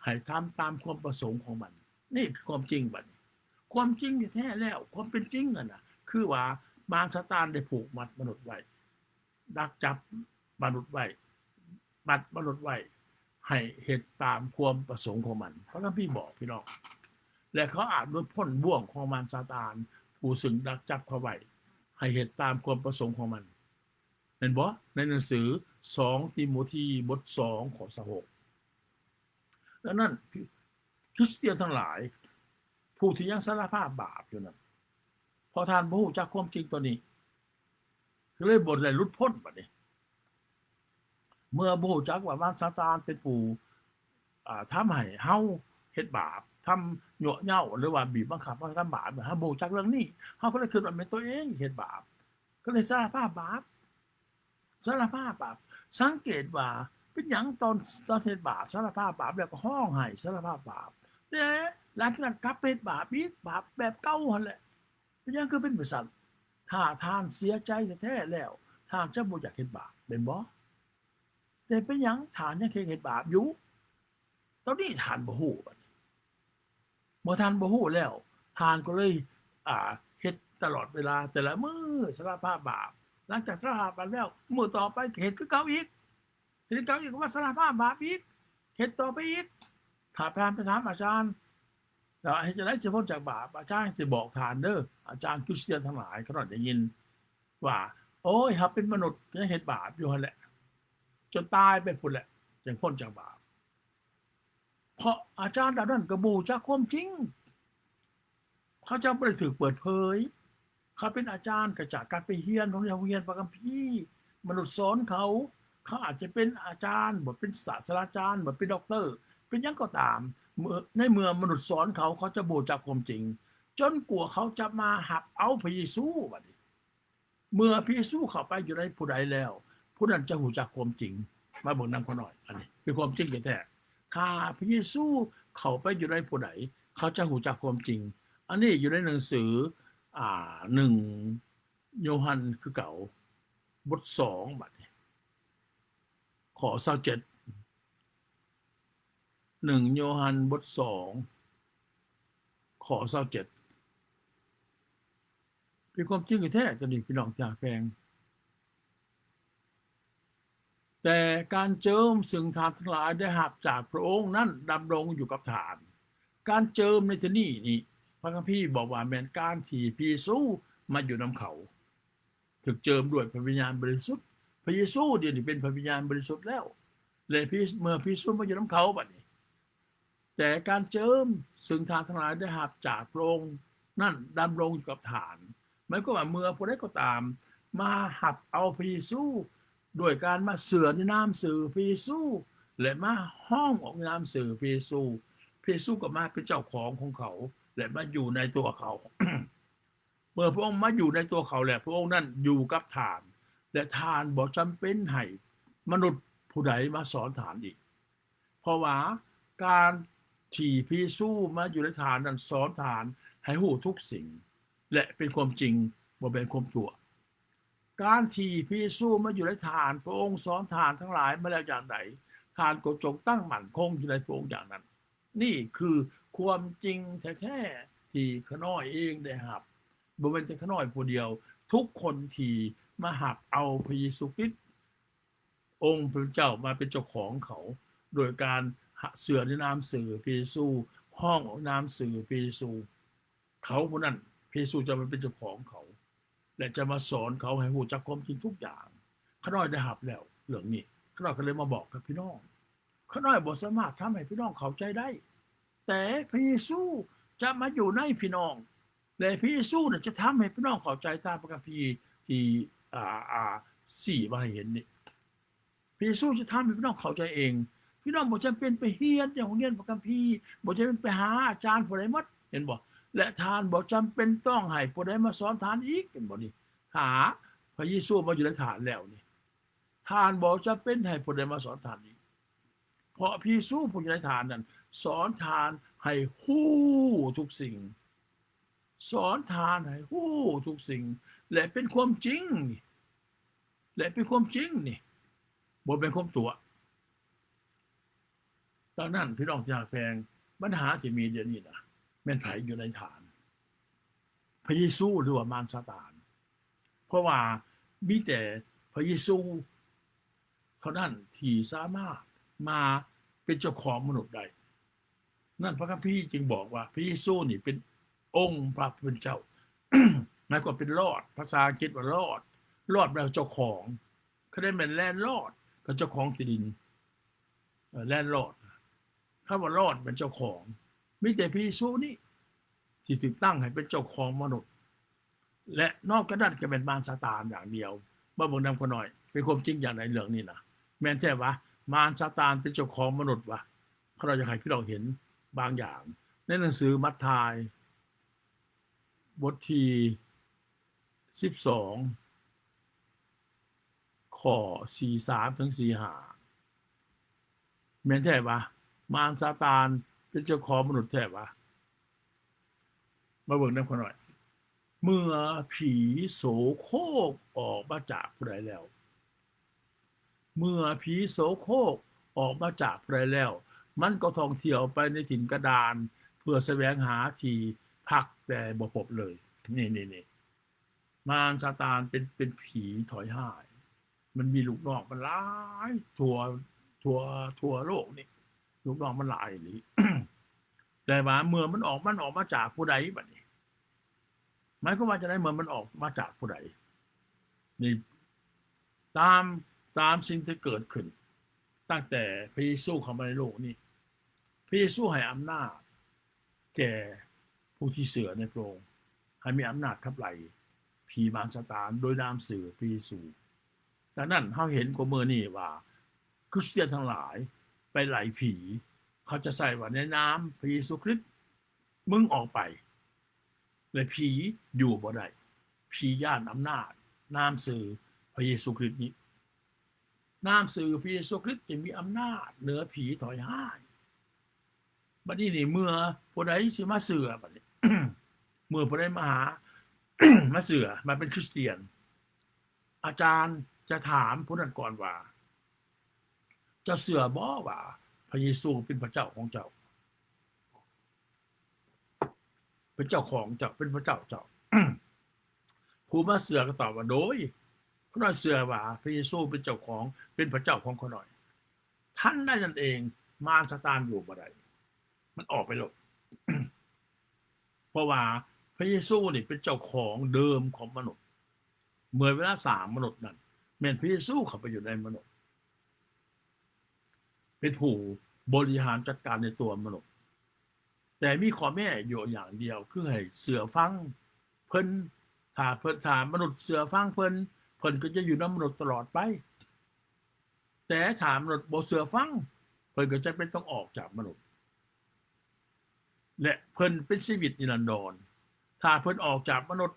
ໃຫ້ທຳຕາມຄວາມປະສົງຂອງມັນ. ນີ້ຄືຄວາມຈິງ. ບັດນີ້ ຄວາມຈິງແທ້ໆແລ້ວ, ຄວາມເປັນຈິງຫັ້ນນະ ຄືວ່າມານຊາຕານໄດ້ຜູກມັດມະນຸດໄວ້, ດັກຈັບມະນຸດໄວ້, ມັດມະນຸດໄວ້ ໃຫ້ເຮັດຕາມຄວາມປະສົງຂອງມັນ. ພະຄຳພີບອກ ພີ່ນ້ອງ, ແລະ ເຂົາອາດຫຼຸດພົ້ນບ່ວງຂອງມານຊາຕານ ຜູ້ຊຶ່ງດັກຈັບເຂົາໄວ້ ໃຫ້ເຮັດຕາມຄວາມປະສົງຂອງມັນ. ແມ່ນບໍ່? ໃນໜັງສືສອງຕີໂມທີ ບົດສອງ ຂໍ້ຊາວຫົກ. ດັ່ງນັ້ນ ຄຣິສຕຽນທັງຫຼາຍ ຜູ້ທີ່ຍັງສາລະພາບບາບຢູ່ນັ້ນ, ເພາະທ່ານບໍ່ຮູ້ຈັກຄວາມຈິງຕົວນີ້ ກໍເລີຍບໍ່ໄດ້ຫຼຸດພົ້ນ. ບັດນີ້ ເມື່ອບໍ່ຮູ້ຈັກວ່າມານຊາຕານເປັນຜູ້ ອ່າ ທຳໃຫ້ເຮົາເຮັດບາບ, ທຳຍົວະເຍົ້າ ຫຼືວ່າບີບບັງຄັບເຮົາໃຫ້ທຳບາບ, ເຮົາບໍ່ຮູ້ຈັກເລື່ອງນີ້, ເຮົາກໍເລີຍຄິດວ່າແມ່ນຕົວເອງເຮັດບາບ, ກໍເລີຍສາລະພາບບາບ, ສາລະພາບບາບ. ສັງເກດວ່າເປັນຫຍັງຕອນ ຕອນເຮັດບາບ, ສາລະພາບບາບແລ້ວກໍຮ້ອງໄຫ້ສາລະພາບບາບ, ແຕ່ຫຼັງຈາກນັ້ນກັບໄປເຮັດບາບອີກ, ບາບແບບເກົ່າຫັ້ນແຫຼະ. ເປັນຫຍັງຄືເປັນຈັ່ງຊັ້ນ? ຖ້າທ່ານເສຍໃຈແທ້ໆແລ້ວ, ທ່ານຈະບໍ່ຢາກເຮັດບາບ, ແມ່ນບໍ່? ແຕ່ເປັນຫຍັງທ່ານຍັງເຮັດ ເຮັດບາບຢູ່? ຕອນນີ້ທ່ານບໍ່ຮູ້. ບັດນີ້ ເມື່ອທ່ານບໍ່ຮູ້ແລ້ວ, ທ່ານກໍເລີຍ ອ່າ ເຮັດຕະຫຼອດເວລາ, ແຕ່ລະມື້ສາລະພາບບາບ. ຫຼັງຈາກສາລະພາບບາບແລ້ວ, ມື້ຕໍ່ໄປກໍເຮັດຄືເກົ່າອີກ. ເຮັດຄືເກົ່າອີກ, ກໍມາສາລະພາບບາບອີກ, ເຮັດຕໍ່ໄປອີກ. ຖ້າທ່ານໄປຖາມອາຈານ, ແລ້ວເຮັດຈັ່ງໃດຊິພົ້ນຈາກບາບ? ອາຈານຊິບອກທ່ານເດີ, ອາຈານຄຣິສຕຽນທັງຫຼາຍ, ຂ້ານ້ອຍໄດ້ຍິນວ່າ ໂອ້ຍ ເຮົາເປັນມະນຸດ ຍັງເຮັດບາບຢູ່ຫັ້ນແຫຼະ, ຈົນຕາຍໄປພຸ້ນແຫຼະ ຈຶ່ງພົ້ນຈາກບາບ. ເພາະອາຈານເຫຼົ່ານັ້ນກໍບໍ່ຮູ້ຈັກຄວາມຈິງ. ເຂົາເຈົ້າບໍ່ໄດ້ຖືກເປີດເຜີຍ. ເຂົາເປັນອາຈານກໍຈາກການໄປຮຽນໂຮງຮຽນ, ໂຮງຮຽນພະຄຳພີ, ມະນຸດສອນເຂົາ. ເຂົາອາດຈະເປັນອາຈານ, ບໍ່ເປັນສາດສະດາຈານ, ບໍ່ເປັນດັອກເຕີ, ເປັນຫຍັງກໍຕາມ. ເມື່ອ ໃນເມື່ອມະນຸດສອນເຂົາ, ເຂົາຈະບໍ່ຮູ້ຈັກຄວາມຈິງ, ຈົນກວ່າເຂົາຈະມາຮັບເອົາພະເຢຊູ. ບັດນີ້ ເມື່ອພະເຢຊູເຂົ້າໄປຢູ່ໃນຜູ້ໃດແລ້ວ, ຜູ້ນັ້ນຈະຮູ້ຈັກຄວາມຈິງ. ມາເບິ່ງນຳຂ້ານ້ອຍ, ອັນນີ້ເປັນຄວາມຈິງແທ້ໆ. ຖ້າພະເຢຊູເຂົ້າໄປຢູ່ໃນຜູ້ໃດ, ເຂົາຈະຮູ້ຈັກຄວາມຈິງ. ອັນນີ້ຢູ່ໃນໜັງສື ອ່າ ໜຶ່ງໂຍຮັນຄືເກົ່າ, ບົດສອງ ບັດນີ້ ຂໍ້ຊາວເຈັດ. ໜຶ່ງໂຍຮັນ ບົດສອງ ຂໍ້ຊາວເຈັດ ເປັນຄວາມຈິງແທ້ໆ ຕົວນີ້ ພີ່ນ້ອງທີ່ຮັກແພງ. ແຕ່ການເຈິມເຊິ່ງທ່ານທັງຫຼາຍໄດ້ຮັບຈາກພະອົງນັ້ນດຳລົງຢູ່ກັບທ່ານ. ການເຈິມໃນທີ່ນີ້ນີ້ ພະຄຳພີບອກວ່າແມ່ນການທີ່ພະເຢຊູມາຢູ່ນຳເຂົາ, ຖືກເຈິມດ້ວຍພະວິນຍານບໍລິສຸດ. ພະເຢຊູດຽວນີ້ເປັນພະວິນຍານບໍລິສຸດແລ້ວ ແລະ ພະ ເມື່ອພະເຢຊູມາຢູ່ນຳເຂົາບັດນີ້, ແຕ່ການເຈິມເຊິ່ງທ່ານທັງຫຼາຍໄດ້ຮັບຈາກພະອົງນັ້ນດຳລົງຢູ່ກັບທ່ານ. ໝາຍຄວາມວ່າເມື່ອຜູ້ໃດກໍຕາມມາຮັບເອົາພະເຢຊູ ໂດຍການມາເຊື່ອໃນນາມຊື່ພະເຢຊູ ແລະ ມາຮ້ອງອອກໃນນາມຊື່ພະເຢຊູ, ພະເຢຊູກໍມາເປັນເຈົ້າຂອງຂອງເຂົາ ແລະ ມາຢູ່ໃນຕົວເຂົາ. ເມື່ອພະອົງມາຢູ່ໃນຕົວເຂົາແລ້ວ, ພະອົງນັ້ນຢູ່ກັບທ່ານ ແລະ ທ່ານບໍ່ຈຳເປັນໃຫ້ມະນຸດຜູ້ໃດມາສອນທ່ານອີກ. ເພາະວ່າການທີ່ພະເຢຊູມາຢູ່ໃນທ່ານນັ້ນສອນທ່ານໃຫ້ຮູ້ທຸກສິ່ງ ແລະ ເປັນຄວາມຈິງ, ບໍ່ແມ່ນຄວາມຕົວະ. ການທີ່ພະເຢຊູມາຢູ່ໃນທ່ານ, ພະອົງສອນທ່ານທັງຫຼາຍມາແລ້ວຢ່າງໃດ, ທ່ານກໍຈົ່ງຕັ້ງໝັ້ນຄົງຢູ່ໃນພະອົງຢ່າງນັ້ນ. ນີ້ຄືຄວາມຈິງແທ້ໆ ທີ່ຂ້ານ້ອຍເອງໄດ້ຮັບ. ບໍ່ແມ່ນແຕ່ຂ້ານ້ອຍຜູ້ດຽວ, ທຸກຄົນທີ່ມາຮັບເອົາພະເຢຊູຄຣິດ ອົງພະເຈົ້າມາເປັນເຈົ້າຂອງເຂົາ ໂດຍການເຊື່ອໃນນາມຊື່ພະເຢຊູ, ຮ້ອງອອກນາມຊື່ພະເຢຊູ, ເຂົາຜູ້ນັ້ນ ພະເຢຊູຈະມາເປັນເຈົ້າຂອງເຂົາ ແລະ ຈະມາສອນເຂົາໃຫ້ຮູ້ຈັກຄວາມຈິງທຸກຢ່າງ. ຂ້ານ້ອຍໄດ້ຮັບແລ້ວເລື່ອງນີ້, ຂ້ານ້ອຍກໍເລີຍມາບອກກັບພີ່ນ້ອງ. ຂ້ານ້ອຍບໍ່ສາມາດທຳໃຫ້ພີ່ນ້ອງເຂົ້າໃຈໄດ້, ແຕ່ພະເຢຊູຈະມາຢູ່ໃນພີ່ນ້ອງ ແລະ ພະເຢຊູນະຈະທຳໃຫ້ພີ່ນ້ອງເຂົ້າໃຈຕາມພະຄຳພີທີ່ ອ່າ ອ່າ ຊີ້ມາໃຫ້ເຫັນນີ້. ພະເຢຊູຈະທຳໃຫ້ພີ່ນ້ອງເຂົ້າໃຈເອງ. ພີ່ນ້ອງບໍ່ຈຳເປັນໄປຮຽນໃນໂຮງຮຽນພະຄຳພີ, ບໍ່ຈຳເປັນໄປຫາອາຈານຜູ້ໃດໝົດ, ເຫັນບໍ່? ແລະ ທ່ານບໍ່ຈຳເປັນຕ້ອງໃຫ້ຜູ້ໃດມາສອນທ່ານອີກ, ເຫັນບໍ່ນີ້? ຖ້າພະເຢຊູມາຢູ່ໃນທ່ານແລ້ວນີ້, ທ່ານບໍ່ຈຳເປັນໃຫ້ຜູ້ໃດມາສອນທ່ານອີກ. ເພາະພະເຢຊູຜູ້ຢູ່ໃນທ່ານນັ້ນສອນທ່ານໃຫ້ຮູ້ທຸກສິ່ງ, ສອນທ່ານໃຫ້ຮູ້ທຸກສິ່ງ ແລະ ເປັນຄວາມຈິງນີ້, ແລະ ເປັນຄວາມຈິງນີ້, ບໍ່ແມ່ນຄວາມຕົວະ. ດັ່ງນັ້ນ ພີ່ນ້ອງທີ່ຮັກແພງ, ບັນຫາທີ່ມີດຽວນີ້ນະ ແມ່ນໃຜຢູ່ໃນທ່ານ? ພະເຢຊູ ຫຼືວ່າມານຊາຕານ? ເພາະວ່າມີແຕ່ພະເຢຊູເທົ່ານັ້ນທີ່ສາມາດມາເປັນເຈົ້າຂອງມະນຸດໄດ້. ນັ້ນພະຄຳພີຈຶ່ງບອກວ່າພະເຢຊູນີ້ເປັນອົງພະຜູ້ເປັນເຈົ້າ, ໝາຍຄວາມເປັນລອດ, ພາສາອັງກິດວ່າລອດ, ລອດແປວ່າເຈົ້າຂອງ, ຄັນໄດ້ແມ່ນແລນລອດ ກໍເຈົ້າຂອງທີ່ດິນ, ເອີ ແລນລອດ. ຄຳວ່າລອດແມ່ນເຈົ້າຂອງ, ມີແຕ່ພະເຢຊູນີ້ທີ່ຖືກຕັ້ງໃຫ້ເປັນເຈົ້າຂອງມະນຸດ ແລະ ນອກຈາກນັ້ນກໍແມ່ນມານຊາຕານຢ່າງດຽວ. ມາເບິ່ງນຳຂ້ານ້ອຍ, ເປັນຄວາມຈິງຢ່າງໃດເລື່ອງນີ້ນະ? ແມ່ນແທ້ວະ? ມານຊາຕານເປັນເຈົ້າຂອງມະນຸດວະ? ຂ້ານ້ອຍຢາກໃຫ້ພີ່ນ້ອງເຫັນບາງຢ່າງໃນໜັງສືມັດທາຍ ບົດທີສິບສອງ ຂໍ້ສີ່ສິບສາມເຖິງສີ່ສິບຫ້າ ແມ່ນແທ້ວະ? ມານຊາຕານເປັນເຈົ້າຂອງມະນຸດແທ້ວະ? ມາເບິ່ງນຳຂ້ານ້ອຍ. ເມື່ອຜີໂສໂຄກອອກມາຈາກຜູ້ໃດແລ້ວ, ເມື່ອຜີໂສໂຄກອອກມາຈາກຜູ້ໃດແລ້ວ, ມັນກໍທ່ອງທ່ຽວໄປໃນຖິ່ນກັນດານ ເພື່ອສະແຫວງຫາທີ່ພັກ, ແຕ່ບໍ່ພົບເລີຍ. ນີ້ໆໆ ມານຊາຕານເປັນ, ເປັນຜີຖອຍຮ້າຍ. ມັນມີລູກນ້ອງມັນຫຼາຍທົ່ວ, ທົ່ວ, ທົ່ວໂລກນີ້, ລູກນ້ອງມັນຫຼາຍອີ່ຫຼີ. ແຕ່ວ່າເມື່ອມັນອອກ, ມັນອອກມາຈາກຜູ້ໃດບັດນີ້? ໝາຍຄວາມວ່າຈັ່ງໃດ? ເມື່ອມັນອອກມາຈາກຜູ້ໃດ? ນີ້ ຕາມ, ຕາມສິ່ງທີ່ເກີດຂຶ້ນຕັ້ງແຕ່ພະເຢຊູເຂົ້າມາໃນໂລກນີ້, ພະເຢຊູໃຫ້ອຳນາດແກ່ຜູ້ທີ່ເຊື່ອໃນພະອົງ, ໃຫ້ມີອຳນາດຂັບໄລ່ຜີມານຊາຕານໂດຍນາມຊື່ພະເຢຊູ. ດັ່ງນັ້ນ ເຮົາເຫັນກວ່າມື້ນີ້ວ່າຄຣິສຕຽນທັງຫຼາຍໄປໄລ່ຜີ, ເຂົາຈະໃສ່ວ່າໃນນາມພະເຢຊູຄຣິດ ມຶງອອກໄປ, ແລະ ຜີຢູ່ບໍ່ໄດ້. ຜີຢ້ານອຳນາດນາມຊື່ພະເຢຊູຄຣິດນີ້. ນາມຊື່ພະເຢຊູຄຣິດຈະມີອຳນາດເໜືອຜີຖອຍຮ້າຍ. ບັດນີ້ນີ້ ເມື່ອຜູ້ໃດຊິມາເຊື່ອ, ບັດນີ້ ເມື່ອຜູ້ໃດມາຫາ, ມາເຊື່ອ, ມາເປັນຄຣິສຕຽນ, ອາຈານຈະຖາມຜູ້ນັ້ນກ່ອນວ່າ, ເຈົ້າເຊື່ອບໍ່ວ່າ ພະເຢຊູເປັນພະເຈົ້າຂອງເຈົ້າ, ເປັນເຈົ້າຂອງເຈົ້າ, ເປັນພະເຈົ້າເຈົ້າ. ຜູ້ມາເຊື່ອກໍຕອບວ່າ ໂດຍ ຂ້ານ້ອຍເຊື່ອວ່າພະເຢຊູເປັນເຈົ້າຂອງ, ເປັນພະເຈົ້າຂອງຂ້ານ້ອຍ. ທັນໃດນັ້ນເອງ ມານຊາຕານຢູ່ບໍ່ໄດ້, ມັນອອກໄປໂລດ. ເພາະວ່າພະເຢຊູນີ້ເປັນເຈົ້າຂອງເດີມຂອງມະນຸດ. ເມື່ອເວລາສ້າງມະນຸດນັ້ນ ແມ່ນພະເຢຊູເຂົ້າໄປຢູ່ໃນມະນຸດ ເປັນຜູ້ບໍລິຫານຈັດການໃນຕົວມະນຸດ. ແຕ່ມີຂໍ້ແມ້ຢູ່ຢ່າງດຽວ ຄືໃຫ້ເຊື່ອຟັງເພິ່ນ. ຖ້າເພິ່ນ, ຖ້າມະນຸດເຊື່ອຟັງເພິ່ນ, ເພິ່ນກໍຈະຢູ່ນຳມະນຸດຕະຫຼອດໄປ. ແຕ່ຖ້າມະນຸດບໍ່ເຊື່ອຟັງ, ເພິ່ນກໍຈຳເປັນຕ້ອງອອກຈາກມະນຸດ ແລະ ເພິ່ນເປັນຊີວິດນິລັນດອນ. ຖ້າເພິ່ນອອກຈາກມະນຸດ,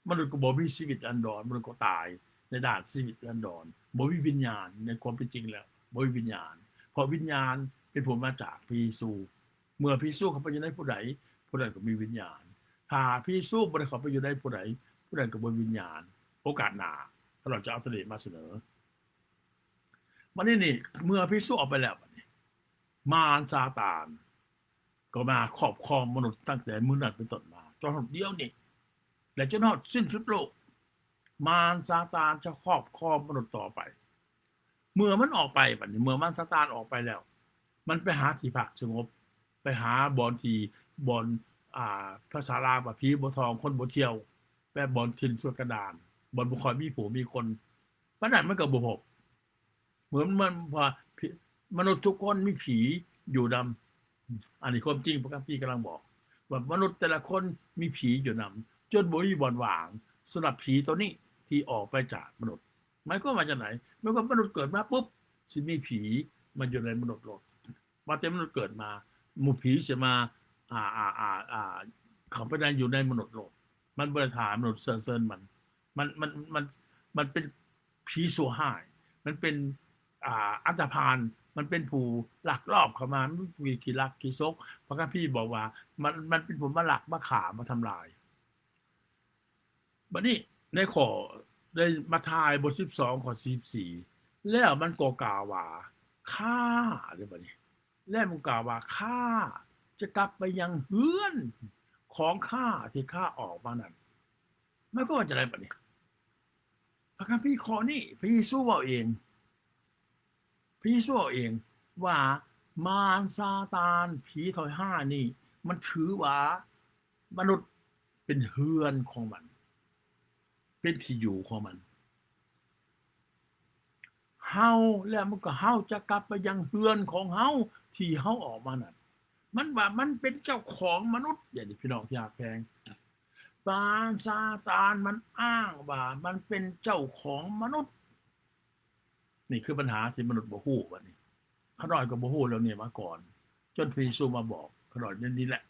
ມະນຸດກໍບໍ່ມີຊີວິດນິລັນດອນ, ມະນຸດກໍຕາຍໃນດ້ານຊີວິດນິລັນດອນ, ບໍ່ມີວິນຍານ. ໃນຄວາມເປັນຈິງແລ້ວ ບໍ່ມີວິນຍານ, ເພາະວິນຍານເປັນຜົນມາຈາກພະເຢຊູ. ເມື່ອພະເຢຊູເຂົ້າໄປຢູ່ໃນຜູ້ໃດ, ຜູ້ນັ້ນກໍມີວິນຍານ. ຖ້າພະເຢຊູບໍ່ໄດ້ເຂົ້າໄປຢູ່ໃນຜູ້ໃດ, ຜູ້ນັ້ນກໍບໍ່ມີວິນຍານ. ໂອກາດໜ້າ ຂ້ານ້ອຍຈະເອົາຕົວນີ້ມາສະເໜີ. ບັດນີ້ນີ້ ເມື່ອພະເຢຊູອອກໄປແລ້ວ, ບັດນີ້ ມານຊາຕານກໍມາຄອບຄອງມະນຸດຕັ້ງແຕ່ມື້ນັ້ນເປັນຕົ້ນມາ ຈົນຮອດດຽວນີ້ ແລະ ຈົນຮອດສິ້ນສຸດໂລກ. ມານຊາຕານຈະຄອບຄອງມະນຸດຕໍ່ໄປ. ເມື່ອມັນອອກໄປ, ບັດນີ້ ເມື່ອມານຊາຕານອອກໄປແລ້ວ, ມັນໄປຫາທີ່ພັກສະຫງົບ, ໄປຫາບ່ອນທີ່, ບ່ອນ, ອ່າ, ພາສາລາວວ່າ ຜີບໍ່ທ່ອງ, ຄົນບໍ່ທ່ຽວ, ແປວ່າບ່ອນຖິ່ນທຸລະກັນດານ, ບ່ອນບໍ່ຄ່ອຍມີຜູ້ມີຄົນ. ປານນັ້ນມັນກໍບໍ່ພົບ. ເໝືອນ, ເໝືອນວ່າ ມະນຸດທຸກຄົນມີຜີຢູ່ນຳ. ອັນນີ້ຄວາມຈິງ ພະຄຳພີກຳລັງບອກວ່າ ມະນຸດແຕ່ລະຄົນມີຜີຢູ່ນຳ ຈົນບໍ່ມີບ່ອນວ່າງສຳລັບຜີໂຕນີ້ທີ່ອອກໄປຈາກມະນຸດ. ໝາຍຄວາມວ່າຈັ່ງໃດ? ໝາຍຄວາມມະນຸດເກີດມາປຸບ ຊິມີຜີມາຢູ່ໃນມະນຸດໂລດ. ວ່າແຕ່ມະນຸດເກີດມາ ໝູ່ຜີຊິມາ ອ່າ ອ່າ ອ່າ ອ່າ ເຂົ້າໄປໃນ ຢູ່ໃນມະນຸດໂລດ. ມັນບໍ່ໄດ້ຖ້າມະນຸດເຊື້ອເຊີນມັນ. ມັນ ມັນ ມັນ ມັນເປັນຜີຊົ່ວຮ້າຍ, ມັນເປັນ ອ່າ ອັນຕະພານ, ມັນເປັນຜູ້ລັກລອບເຂົ້າມາ, ມັນເປັນຜູ້ຂີ້ລັກຂີ້ສົກ. ພະຄຳພີບອກວ່າ ມັນ ມັນເປັນຜູ້ມາລັກ ມາຂ້າ ມາທຳລາຍ. ບັດນີ້ໃນຂໍ້ ໃນມາທາຍບົດສິບສອງ ຂໍ້ສີ່ສິບສີ່ ແລ້ວມັນກໍກ່າວວ່າ ຂ້າ ເດ້ບັດນີ້ ແລ້ວມັນກ່າວວ່າ ຂ້າຈະກັບໄປຍັງເຮືອນຂອງຂ້າທີ່ຂ້າອອກມານັ້ນ. ໝາຍຄວາມວ່າຈັ່ງໃດບັດນີ້? ພະຄຳພີຂໍ້ນີ້ ພະເຢຊູເວົ້າເອງ, ພະເຢຊູເວົ້າເອງວ່າ ມານຊາຕານ ຜີເທວະຮ້າຍນີ້ ມັນຖືວ່າມະນຸດເປັນເຮືອນຂອງມັນ, ເປັນທີ່ຢູ່ຂອງມັນ. ເຮົາ ແລ້ວມັນກໍ ເຮົາຈະກັບໄປຍັງເຮືອນຂອງເຮົາທີ່ເຮົາອອກມານັ້ນ. ມັນວ່າມັນເປັນເຈົ້າຂອງມະນຸດ. ດຽວນີ້ພີ່ນ້ອງທີ່ຮັກແພງ, ມານຊາຕານມັນອ້າງວ່າມັນເປັນເຈົ້າຂອງມະນຸດ. ນີ້ຄືບັນຫາທີ່ມະນຸດບໍ່ຮູ້ບັດນີ້. ຂ້ານ້ອຍກໍບໍ່ຮູ້ເລື່ອງນີ້ມາກ່ອນ, ຈົນພະເຢຊູມາບອກຂ້ານ້ອຍໃນນີ້ແຫຼະ.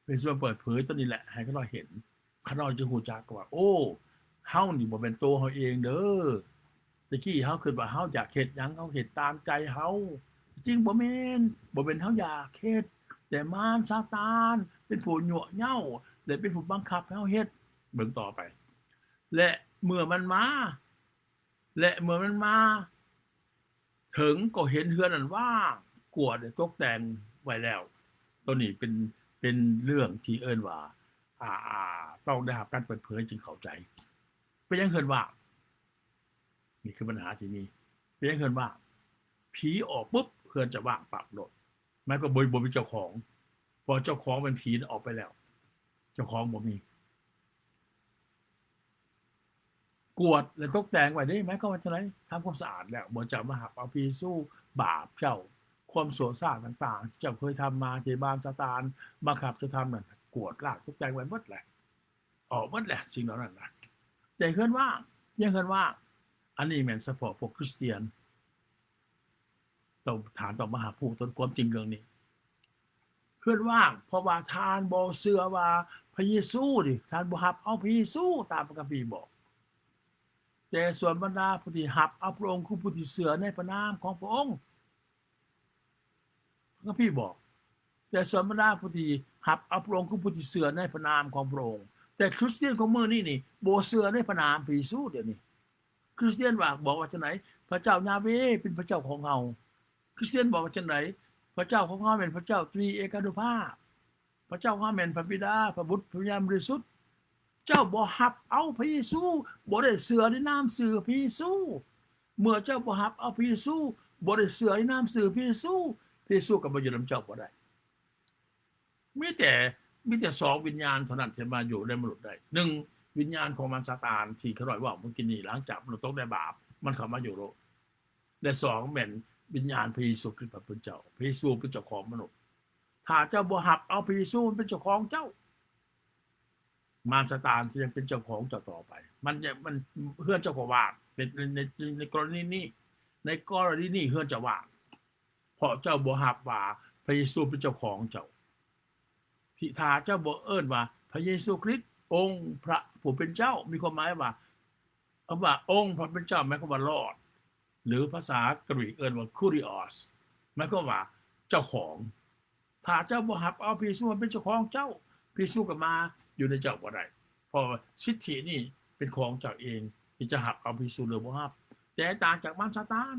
ພະເຢຊູມາເປີດເຜີຍຕົວນີ້ແຫຼະ ໃຫ້ຂ້ານ້ອຍເຫັນ. ຂ້ານ້ອຍຈຶ່ງຮູ້ຈັກວ່າ ໂອ້ ເຮົານີ້ບໍ່ແມ່ນໂຕເຮົາເອງເດີ້. ແຕ່ກີ້ເຮົາຄິດວ່າເຮົາຢາກເຮັດຫຍັງ ເຮົາເຮັດຕາມໃຈເຮົາ. ທີ່ຈິງບໍ່ແມ່ນ, ບໍ່ແມ່ນເຮົາຢາກເຮັດ, ແຕ່ມານຊາຕານເປັນຜູ້ຍົວະເຍົາ ແລະ ເປັນຜູ້ບັງຄັບໃຫ້ເຮົາເຮັດ. ເບິ່ງຕໍ່ໄປ. ແລະ ເມື່ອມັນມາ, ແລະ ເມື່ອມັນມາເຖິງກໍເຫັນເຮືອນນັ້ນວ່າງ ກວາດ ແລະ ຕົກແຕ່ງໄວ້ແລ້ວ. ໂຕນີ້ເປັນ, ເປັນເລື່ອງທີ່ເອີ້ນວ່າ ອາ, ອາ, ຕ້ອງໄດ້ຮັບການເປີດເຜີຍຈຶ່ງເຂົ້າໃຈ. ເປັນຫຍັງເຮືອນວ່າງ? ນີ້ຄືບັນຫາທີ່ມີ. ເປັນຫຍັງເຮືອນວ່າງ? ຜີອອກປຸບ ເຮືອນຈະວ່າງປັບໂລດ. ໝາຍຄວາມບໍ່, ບໍ່ມີເຈົ້າຂອງ, ເພາະເຈົ້າຂອງແມ່ນຜີອອກໄປແລ້ວ, ເຈົ້າຂອງບໍ່ມີ. ກວາດ ແລະ ຕົກແຕ່ງໄວ້ເດ້. ໝາຍຄວາມວ່າຈັ່ງໃດ? ທຳຄວາມສະອາດແລ້ວ. ເມື່ອເຈົ້າມາຮັບເອົາພະເຢຊູ, ບາບເຈົ້າ, ຄວາມຊົ່ວຊ້າຕ່າງໆ ທີ່ເຈົ້າເຄີຍທຳມາ, ທີ່ມານຊາຕານບັງຄັບເຈົ້າທຳນັ້ນ, ກວາດລ້າງຕົກແຕ່ງໄວ້ໝົດແລ້ວ, ອອກໝົດແລ້ວສິ່ງເຫຼົ່ານັ້ນນະ. ແຕ່ເຮືອນວ່າງ, ຍັງເຮືອນວ່າງ. ອັນນີ້ແມ່ນສະເພາະພວກຄຣິສຕຽນ. ຕ້ອງ, ທ່ານຕ້ອງມາຮັບຮູ້ຕົ້ນຄວາມຈິງເລື່ອງນີ້. ເຮືອນວ່າງ ເພາະວ່າທ່ານບໍ່ເຊື່ອວ່າພະເຢຊູນີ້, ທ່ານບໍ່ຮັບເອົາພະເຢຊູຕາມພະຄຳພີບອກ. ແຕ່ສ່ວນບັນດາຜູ້ທີ່ຮັບເອົາພະອົງ ຄືຜູ້ທີ່ເຊື່ອໃນພະນາມຂອງພະອົງ. ພະຄຳພີບອກ, ແຕ່ສ່ວນບັນດາຜູ້ທີ່ຮັບເອົາພະອົງ ຄືຜູ້ທີ່ເຊື່ອໃນພະນາມຂອງພະອົງ. ແຕ່ຄຣິສຕຽນຂອງມື້ນີ້ນີ້ ບໍ່ເຊື່ອໃນພະນາມພະເຢຊູດຽວນີ້. ຄຣິສຕຽນວ່າ, ບອກວ່າຈັ່ງໃດ? ພະເຈົ້າຢາເວເປັນພະເຈົ້າຂອງເຮົາ. ຄຣິສຕຽນບອກວ່າຈັ່ງໃດ? ພະເຈົ້າຂອງເຮົາແມ່ນພະເຈົ້າຕຣີເອການຸພາບ. ພະເຈົ້າຂອງເຮົາແມ່ນພະບິດາ, ພະບຸດ, ພະວິນຍານບໍລິສຸດ. ເຈົ້າບໍ່ຮັບເອົາພະເຢຊູ, ບໍ່ໄດ້ເຊື່ອໃນນາມຊື່ພະເຢຊູ. ເມື່ອເຈົ້າບໍ່ຮັບເອົາພະເຢຊູ, ບໍ່ໄດ້ເຊື່ອໃນນາມຊື່ພະເຢຊູ, ພະເຢຊູກໍມາຢູ່ນຳເຈົ້າບໍ່ໄດ້. ມີແຕ່ ມີແຕ່ສອງວິນຍານເທົ່ານັ້ນທີ່ມາຢູ່ໃນມະນຸດໄດ້. ໜຶ່ງ ວິນຍານຂອງມານຊາຕານທີ່ຂ້ານ້ອຍເວົ້າເມື່ອກີ້ນີ້, ຫຼັງຈາກມະນຸດຕົກໃນບາບ, ມັນເຂົ້າມາຢູ່ໂລກ. ແລະ ສອງ ແມ່ນວິນຍານພະເຢຊູຄຣິດຜູ້ເປັນເຈົ້າ. ພະເຢຊູເປັນເຈົ້າຂອງມະນຸດ. ຖ້າເຈົ້າບໍ່ຮັບເອົາພະເຢຊູມາເປັນເຈົ້າຂອງເຈົ້າ, ມານຊາຕານກໍຍັງເປັນເຈົ້າຂອງເຈົ້າຕໍ່ໄປ. ມັນຍັງ ມັນ ເຮືອນເຈົ້າກໍວ່າງ ໃນ ໃນ ໃນ ໃນກໍລະນີນີ້, ໃນກໍລະນີນີ້ເຮືອນເຈົ້າວ່າງ. ເພາະເຈົ້າບໍ່ຮັບວ່າພະເຢຊູເປັນເຈົ້າຂອງເຈົ້າ. ທີ່ ຖ້າເຈົ້າບໍ່ເອີ້ນວ່າພະເຢຊູຄຣິດ ອົງພະຜູ້ເປັນເຈົ້າ, ມີຄວາມໝາຍວ່າ ຄຳວ່າອົງພະເປັນເຈົ້າ ໝາຍຄວາມວ່າ Lord ຫຼື ພາສາກຣີກເອີ້ນວ່າ Kurios ໝາຍຄວາມວ່າເຈົ້າຂອງ. ຖ້າເຈົ້າບໍ່ຮັບເອົາພະເຢຊູມາເປັນເຈົ້າຂອງເຈົ້າ, ພະເຢຊູກໍມາຢູ່ໃນເຈົ້າບໍ່ໄດ້. ເພາະວ່າສິດທິນີ້ເປັນຂອງເຈົ້າເອງ ທີ່ຈະຮັບເອົາພະເຢຊູຫຼືບໍ່ຮັບ. ແຕກຕ່າງຈາກມານຊາຕານ,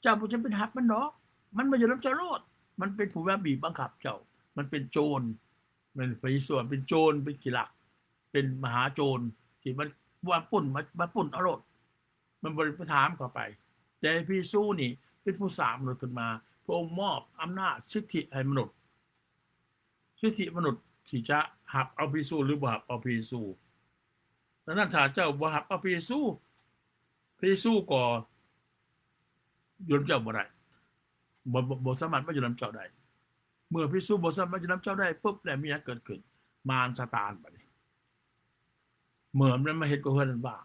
ເຈົ້າບໍ່ຈຳເປັນຮັບມັນດອກ, ມັນມາຢູ່ນຳເຈົ້າໂລດ. ມັນເປັນຜູ້ມາບີບບັງຄັບເຈົ້າ, ມັນເປັນໂຈນ. ແມ່ນ ພະເຢຊູເປັນໂຈນ, ເປັນຂີ້ລັກ, ເປັນມະຫາໂຈນ ທີ່ມັນ ມາປຸ້ນ, ມາ ມາປຸ້ນເອົາໂລດ. ມັນບໍ່ໄດ້ໄປຖາມເຂົາໄປ. ແຕ່ພະເຢຊູນີ້ເປັນຜູ້ສ້າງມະນຸດຂຶ້ນມາ, ພະອົງມອບອຳນາດສິດທິໃຫ້ມະນຸດ, ສິດທິມະນຸດທີ່ຈະຮັບເອົາພະເຢຊູ ຫຼື ບໍ່ຮັບເອົາພະເຢຊູ. ດັ່ງນັ້ນ ຖ້າເຈົ້າບໍ່ຮັບເອົາພະເຢຊູ, ພະເຢຊູກໍຢູ່ນຳເຈົ້າບໍ່ໄດ້, ບໍ່ ບໍ່ ບໍ່ສາມາດມາຢູ່ນຳເຈົ້າໄດ້. ເມື່ອພະເຢຊູບໍ່ສາມາດຢູ່ນຳເຈົ້າໄດ້ປຸບ ແລ້ວມີຫຍັງເກີດຂຶ້ນ? ມານຊາຕານບັດນີ້ ເມື່ອມັນມາເຮັດກັບເຮືອນນັ້ນວ່າ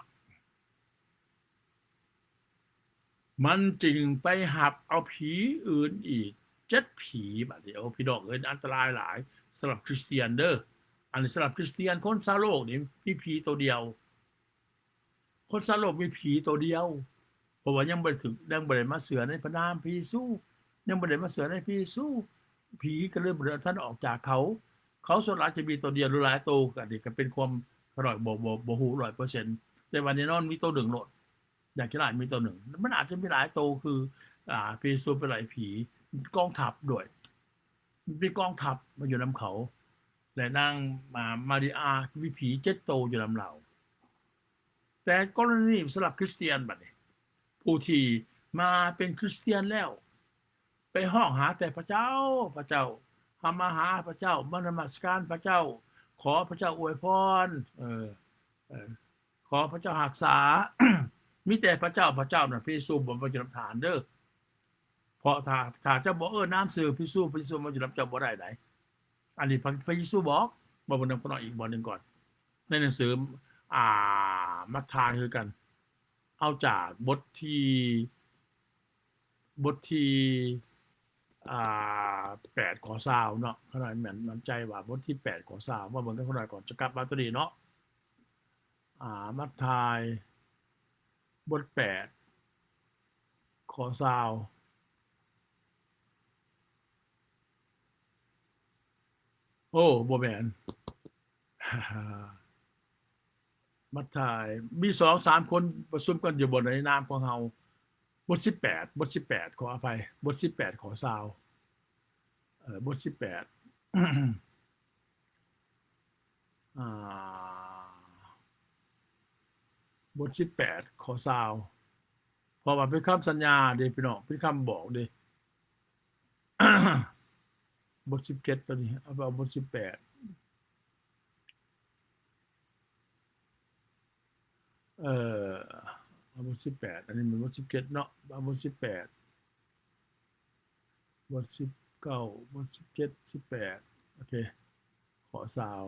ມັນຈຶ່ງໄປຮັບເອົາຜີອື່ນອີກເຈັດຜີ. ບັດນີ້ ໂອ້ ພີ່ນ້ອງເອີຍ, ອັນຕະລາຍຫຼາຍສຳລັບຄຣິສຕຽນເດີ້. ອັນນີ້ສຳລັບຄຣິສຕຽນ, ຄົນຊາວໂລກນີ້ມີຜີໂຕດຽວ. ຄົນຊາວໂລກມີຜີໂຕດຽວ, ເພາະວ່າຍັງບໍ່ໄດ້ຖືກ, ຍັງບໍ່ໄດ້ມາເຊື່ອໃນພະນາມພະເຢຊູ, ຍັງບໍ່ໄດ້ມາເຊື່ອໃນພະເຢຊູ, ຜີກໍເລີຍບໍ່ໄດ້ ທ່ານອອກຈາກເຂົາ. ເຂົາສ່ວນຫຼາຍຈະມີໂຕດຽວ ຫຼື ຫຼາຍໂຕ, ອັນນີ້ກໍເປັນຄວາມຂ້ານ້ອຍບໍ່ ບໍ່ ບໍ່ຮູ້ຮ້ອຍເປີເຊັນ, ແຕ່ວ່າແນ່ນອນມີໂຕໜຶ່ງໂລດ. ຢ່າງທີ່ຫຼາຍມີໂຕໜຶ່ງ, ມັນອາດຈະມີຫຼາຍໂຕ ຄື ອ່າ ພະເຢຊູໄປໄລ່ຜີ, ກອງທັບດ້ວຍ, ມີກອງທັບມາຢູ່ນຳເຂົາ, ແລະ ນາງ ມາ ມາເຣຍ ມີຜີເຈັດໂຕຢູ່ນຳລາວ. ແຕ່ກໍລະນີສຳລັບຄຣິສຕຽນບັດນີ້, ຜູ້ທີ່ມາເປັນຄຣິສຕຽນແລ້ວ ໄປຮ້ອງຫາແຕ່ພະເຈົ້າ, ພະເຈົ້າ, ເຮົາມາຫາພະເຈົ້າ, ມານະມັດສະການພະເຈົ້າ, ຂໍພະເຈົ້າອວຍພອນ, ເອີ ເອີ ຂໍພະເຈົ້າຮັກສາ, ມີແຕ່ພະເຈົ້າ, ພະເຈົ້ານັ້ນ, ພະເຢຊູບໍ່ມາຢູ່ນຳທ່ານເດີ້. ເພາະຖ້າ ຖ້າເຈົ້າບໍ່ເອີ້ນນາມຊື່ພະເຢຊູ, ພະເຢຊູມາຢູ່ນຳເຈົ້າບໍ່ໄດ້ໃດ. ອັນນີ້ພະ ພະເຢຊູບອກ. ມາເບິ່ງນຳຂ້ານ້ອຍອີກບ່ອນໜຶ່ງກ່ອນ. ໃນໜັງສື ອ່າ ມັດທາຍຄືກັນ. ເອົາຈາກບົດທີ ບົດທີ ອ່າ ແປດ ຂໍ້ຊາວເນາະ, ຂ້ານ້ອຍແມ່ນໝັ້ນໃຈວ່າບົດທີແປດ ຂໍ້ຊາວ. ມາເບິ່ງກັບຂ້ານ້ອຍກ່ອນ, ຈະກັບມາຕົວນີ້ເນາະ. ອ່າ ມັດທາຍ ບົດແປດ ຂໍ້ຊາວ. ໂອ້ ບໍ່ແມ່ນ. ມັດທາຍ ມີສອງສາມຄົນປະຊຸມກັນຢູ່ບໍ່ໃນນາມຂອງເຮົາ. ບົດສິບແປດ, ບົດສິບແປດ, ຂໍອະໄພ, ບົດສິບແປດ ຂໍ້ຊາວ. ເອີ ບົດສິບແປດ ອ່າ ບົດສິບແປດ ຂໍ້ຊາວ. ເພາະວ່າເປັນຄຳສັນຍາເດ້ພີ່ນ້ອງ, ເປັນຄຳບອກເດ້. ບົດສິບເຈັດ ຕົວນີ້, ເອົາ ເອົາບົດສິບແປດ. ເອີ ເອົາບົດສິບແປດ, ອັນນີ້ແມ່ນບົດສິບເຈັດເນາະ, ເອົາບົດສິບແປດ, ບົດສິບເກົ້າ, ບົດສິບເຈັດ, ສິບແປດ, ໂອເຄ, ຂໍ້ຊາວ.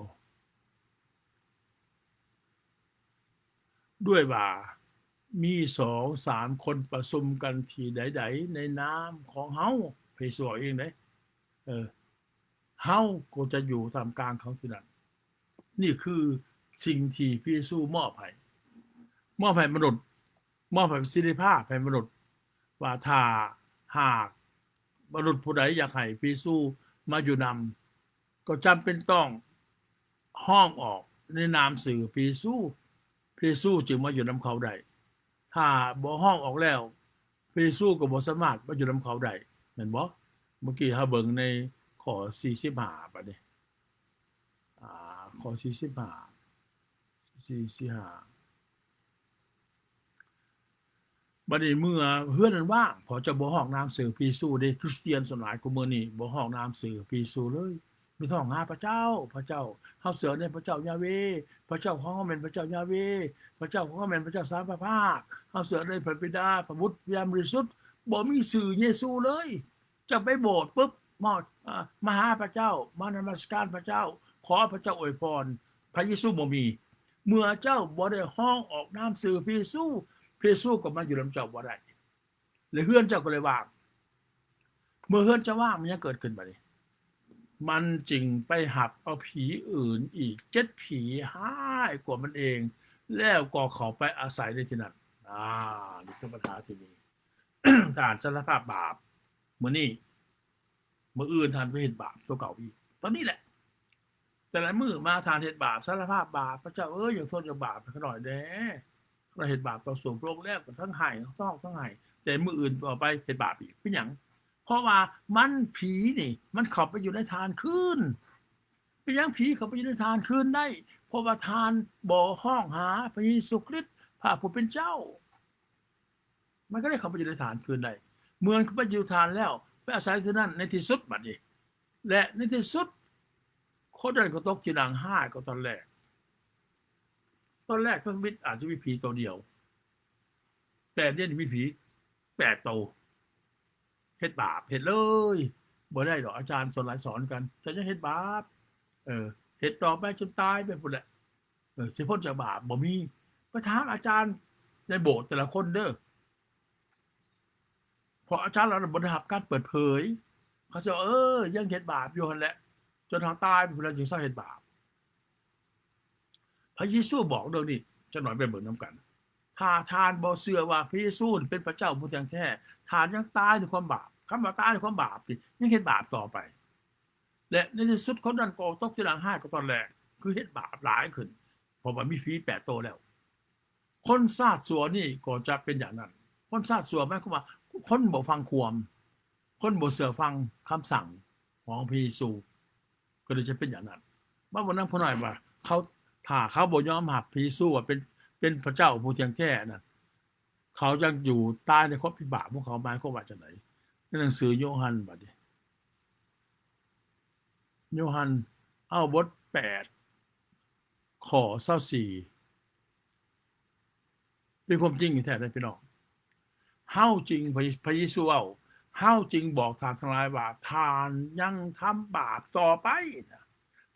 ດ້ວຍວ່າມີສອງສາມຄົນປະຊຸມກັນທີ່ໃດໆ ໃນນາມຂອງເຮົາ, ພະເຢຊູເວົ້າເອງເດ້, ເອີ ເຮົາກໍຈະຢູ່ທ່າມກາງເຂົາທີ່ນັ້ນ. ນີ້ຄືສິ່ງທີ່ພະເຢຊູມອບໃຫ້, ມອບໃຫ້ມະນຸດ, ມອບໃຫ້ເສລີພາບໃຫ້ມະນຸດ ວ່າຖ້າຫາກມະນຸດຜູ້ໃດຢາກໃຫ້ພະເຢຊູມາຢູ່ນຳ, ກໍຈຳເປັນຕ້ອງຮ້ອງອອກໃນນາມຊື່ພະເຢຊູ, ພະເຢຊູຈຶ່ງມາຢູ່ນຳເຂົາໄດ້. ຖ້າບໍ່ຮ້ອງອອກແລ້ວ, ພະເຢຊູກໍບໍ່ສາມາດມາຢູ່ນຳເຂົາໄດ້, ແມ່ນບໍ່? ເມື່ອກີ້ເຮົາເບິ່ງໃນຂໍ້ສີ່ສິບຫ້າ ບາດນີ້ ອາ ຂໍ້ສີ່ສິບຫ້າ ສີ່ສິບຫ້າ ບາດນີ້ເມື່ອເຮືອນນັ້ນວ່າງ ເພາະເຈົ້າບໍ່ຮ້ອງນາມຊື່ພະເຢຊູເດ້. ຄຣິສຕຽນສ່ວນຫຼາຍກວ່າມື້ນີ້ບໍ່ຮ້ອງນາມຊື່ພະເຢຊູເລີຍ. ມີແຕ່ຮ້ອງຫາພະເຈົ້າ, ພະເຈົ້າ, ເຮົາເຊື່ອໃນພະເຈົ້າຢາເວ, ພະເຈົ້າຂອງເຮົາແມ່ນພະເຈົ້າຢາເວ, ພະເຈົ້າຂອງເຮົາແມ່ນພະເຈົ້າສາມພະພາກ, ເຮົາເຊື່ອໃນພະບິດາ, ພະບຸດ, ພະວິນຍານບໍລິສຸດ. ບໍ່ມີຊື່ເຢຊູເລີຍ. ເຈົ້າໄປໂບດປຶບ ມາ ມາຫາພະເຈົ້າ, ມານະມັດສະການພະເຈົ້າ, ຂໍພະເຈົ້າອວຍພອນ, ພະເຢຊູບໍ່ມີ. ເມື່ອເຈົ້າບໍ່ໄດ້ຮ້ອງອອກນາມຊື່ພະເຢຊູ, ພະເຢຊູກໍມາຢູ່ນຳເຈົ້າບໍ່ໄດ້. ແລະເຮືອນເຈົ້າກໍເລີຍວ່າງ. ເມື່ອເຮືອນເຈົ້າວ່າງ ມັນຫຍັງເກີດຂຶ້ນບາດນີ້? ມັນຈຶ່ງໄປຮັບເອົາຜີອື່ນອີກເຈັດຜີຮ້າຍກວ່າມັນເອງ, ແລ້ວກໍເຂົ້າໄປອາໄສໃນທີ່ນັ້ນ. ອາ ນີ້ຄືບັນຫາທີ່ມີ. ທ່ານສາລະພາບບາບມື້ນີ້, ມື້ອື່ນທ່ານໄປເຮັດບາບຕົວເກົ່າອີກ. ຕອນນີ້ແຫຼະ ແຕ່ລະມື້ມາທ່ານເຮັດບາບ, ສາລະພາບບາບ, ພະເຈົ້າເອີຍ ຢາກທົນຢາກບາບໃຫ້ຂ້ານ້ອຍແດ່. ຂ້ານ້ອຍເຮັດບາບຕໍ່ສູ້ພະອົງແລ້ວ ກໍທັງໄຫ້ທັງຮ້ອງທັງໄຫ້, ແຕ່ມື້ອື່ນຕໍ່ໄປເຮັດບາບອີກ. ເປັນຫຍັງ? ເພາະວ່າມັນ ຜີນີ້ມັນເຂົ້າໄປຢູ່ໃນທ່ານຄືນ. ເປັນຫຍັງຜີເຂົ້າໄປຢູ່ໃນທ່ານຄືນໄດ້? ເພາະວ່າທ່ານບໍ່ຮ້ອງຫາພະເຢຊູຄຣິດ ພະຜູ້ເປັນເຈົ້າ. ມັນກໍໄດ້ເຂົ້າໄປຢູ່ໃນທ່ານຄືນໄດ້. ເມື່ອມັນເຂົ້າໄປຢູ່ທ່ານແລ້ວ, ໄປອາໄສທີ່ນັ້ນ, ໃນທີ່ສຸດບັດນີ້ ແລະ ໃນທີ່ສຸດ ຄົນນັ້ນກໍຕົກຂີ້ໜັງຮ້າຍກວ່າຕອນແລກ. ຕອນແລກທຳອິດອາດຈະມີຜີໂຕດຽວ, ແຕ່ດຽວນີ້ມີຜີແປດໂຕ. ເຮັດບາບ, ເຮັດເລີຍ. ບໍ່ໄດ້ດອກ, ອາຈານສ່ວນຫຼາຍສອນກັນ, ເຈົ້າຢ່າເຮັດບາບ. ເອີ, ເຮັດຕໍ່ໄປຈົນຕາຍໄປພຸ້ນແຫຼະ. ເອີ, ຊິພົ້ນຈາກບາບບໍ່ມີ. ໄປຖາມອາຈານໃນໂບດແຕ່ລະຄົນເດີ້. ເພາະອາຈານເຫຼົ່ານັ້ນບໍ່ໄດ້ຮັບການເປີດເຜີຍ. ເຂົາຊິວ່າ, ເອີ, ຍັງເຮັດບາບຢູ່ຫັ້ນແຫຼະ, ຈົນເຮົາຕາຍພຸ້ນແລ້ວຈຶ່ງເຊົາເຮັດບາບ. ພະເຢຊູບອກເລື່ອງນີ້, ຈັກໜ້ອຍໄປເບິ່ງນຳກັນ. ຖ້າທ່ານບໍ່ເຊື່ອວ່າພະເຢຊູເປັນພະເຈົ້າຜູ້ທ່ຽງແທ້, ທ່ານຍັງຕາຍໃນຄວາມບາບ. ຄຳວ່າຕາຍໃນຄວາມບາບນີ້, ຍັງເຮັດບາບຕໍ່ໄປ. ແລະ ໃນທີ່ສຸດຄົນນັ້ນກໍຕົກທີ່ໜັງຮ້າຍກວ່າຕອນແລກ, ຄືເຮັດບາບຫຼາຍຂຶ້ນ, ເພາະວ່າມີຜີແປດໂຕແລ້ວ. ຄົນຊາດຊົ່ວນີ້ກໍຈະເປັນຢ່າງນັ້ນ. ຄົນຊາດຊົ່ວໝາຍຄວາມວ່າຄົນບໍ່ຟັງຄວາມ, ຄົນບໍ່ເຊື່ອຟັງຄຳສັ່ງຂອງພະເຢຊູ, ກໍເລີຍຈະເປັນຢ່າງນັ້ນ. ມາເບິ່ງນຳພວກນ້ອຍວ່າ ເຂົາ, ຖ້າເຂົາບໍ່ຍອມຮັບພະເຢຊູວ່າເປັນ, ເປັນພະເຈົ້າຜູ້ທ່ຽງແທ້ນັ້ນ, ເຂົາຍັງຢູ່ຕາຍໃນຄວາມຜິດບາບຂອງເຂົາ. ໝາຍຄວາມວ່າຈັ່ງໃດ? ໃນໜັງສືໂຍຮັນບັດນີ້, ໂຍຮັນ ເອົາ ບົດແປດ ຂໍ້ຊາວສີ່ ເປັນຄວາມຈິງແທ້ເດ້ພີ່ນ້ອງ. ເຮົາຈຶ່ງ, ພະ, ພະເຢຊູເວົ້າ, ເຮົາຈຶ່ງບອກທ່ານທັງຫຼາຍວ່າ ທ່ານຍັງທຳບາບຕໍ່ໄປນະ.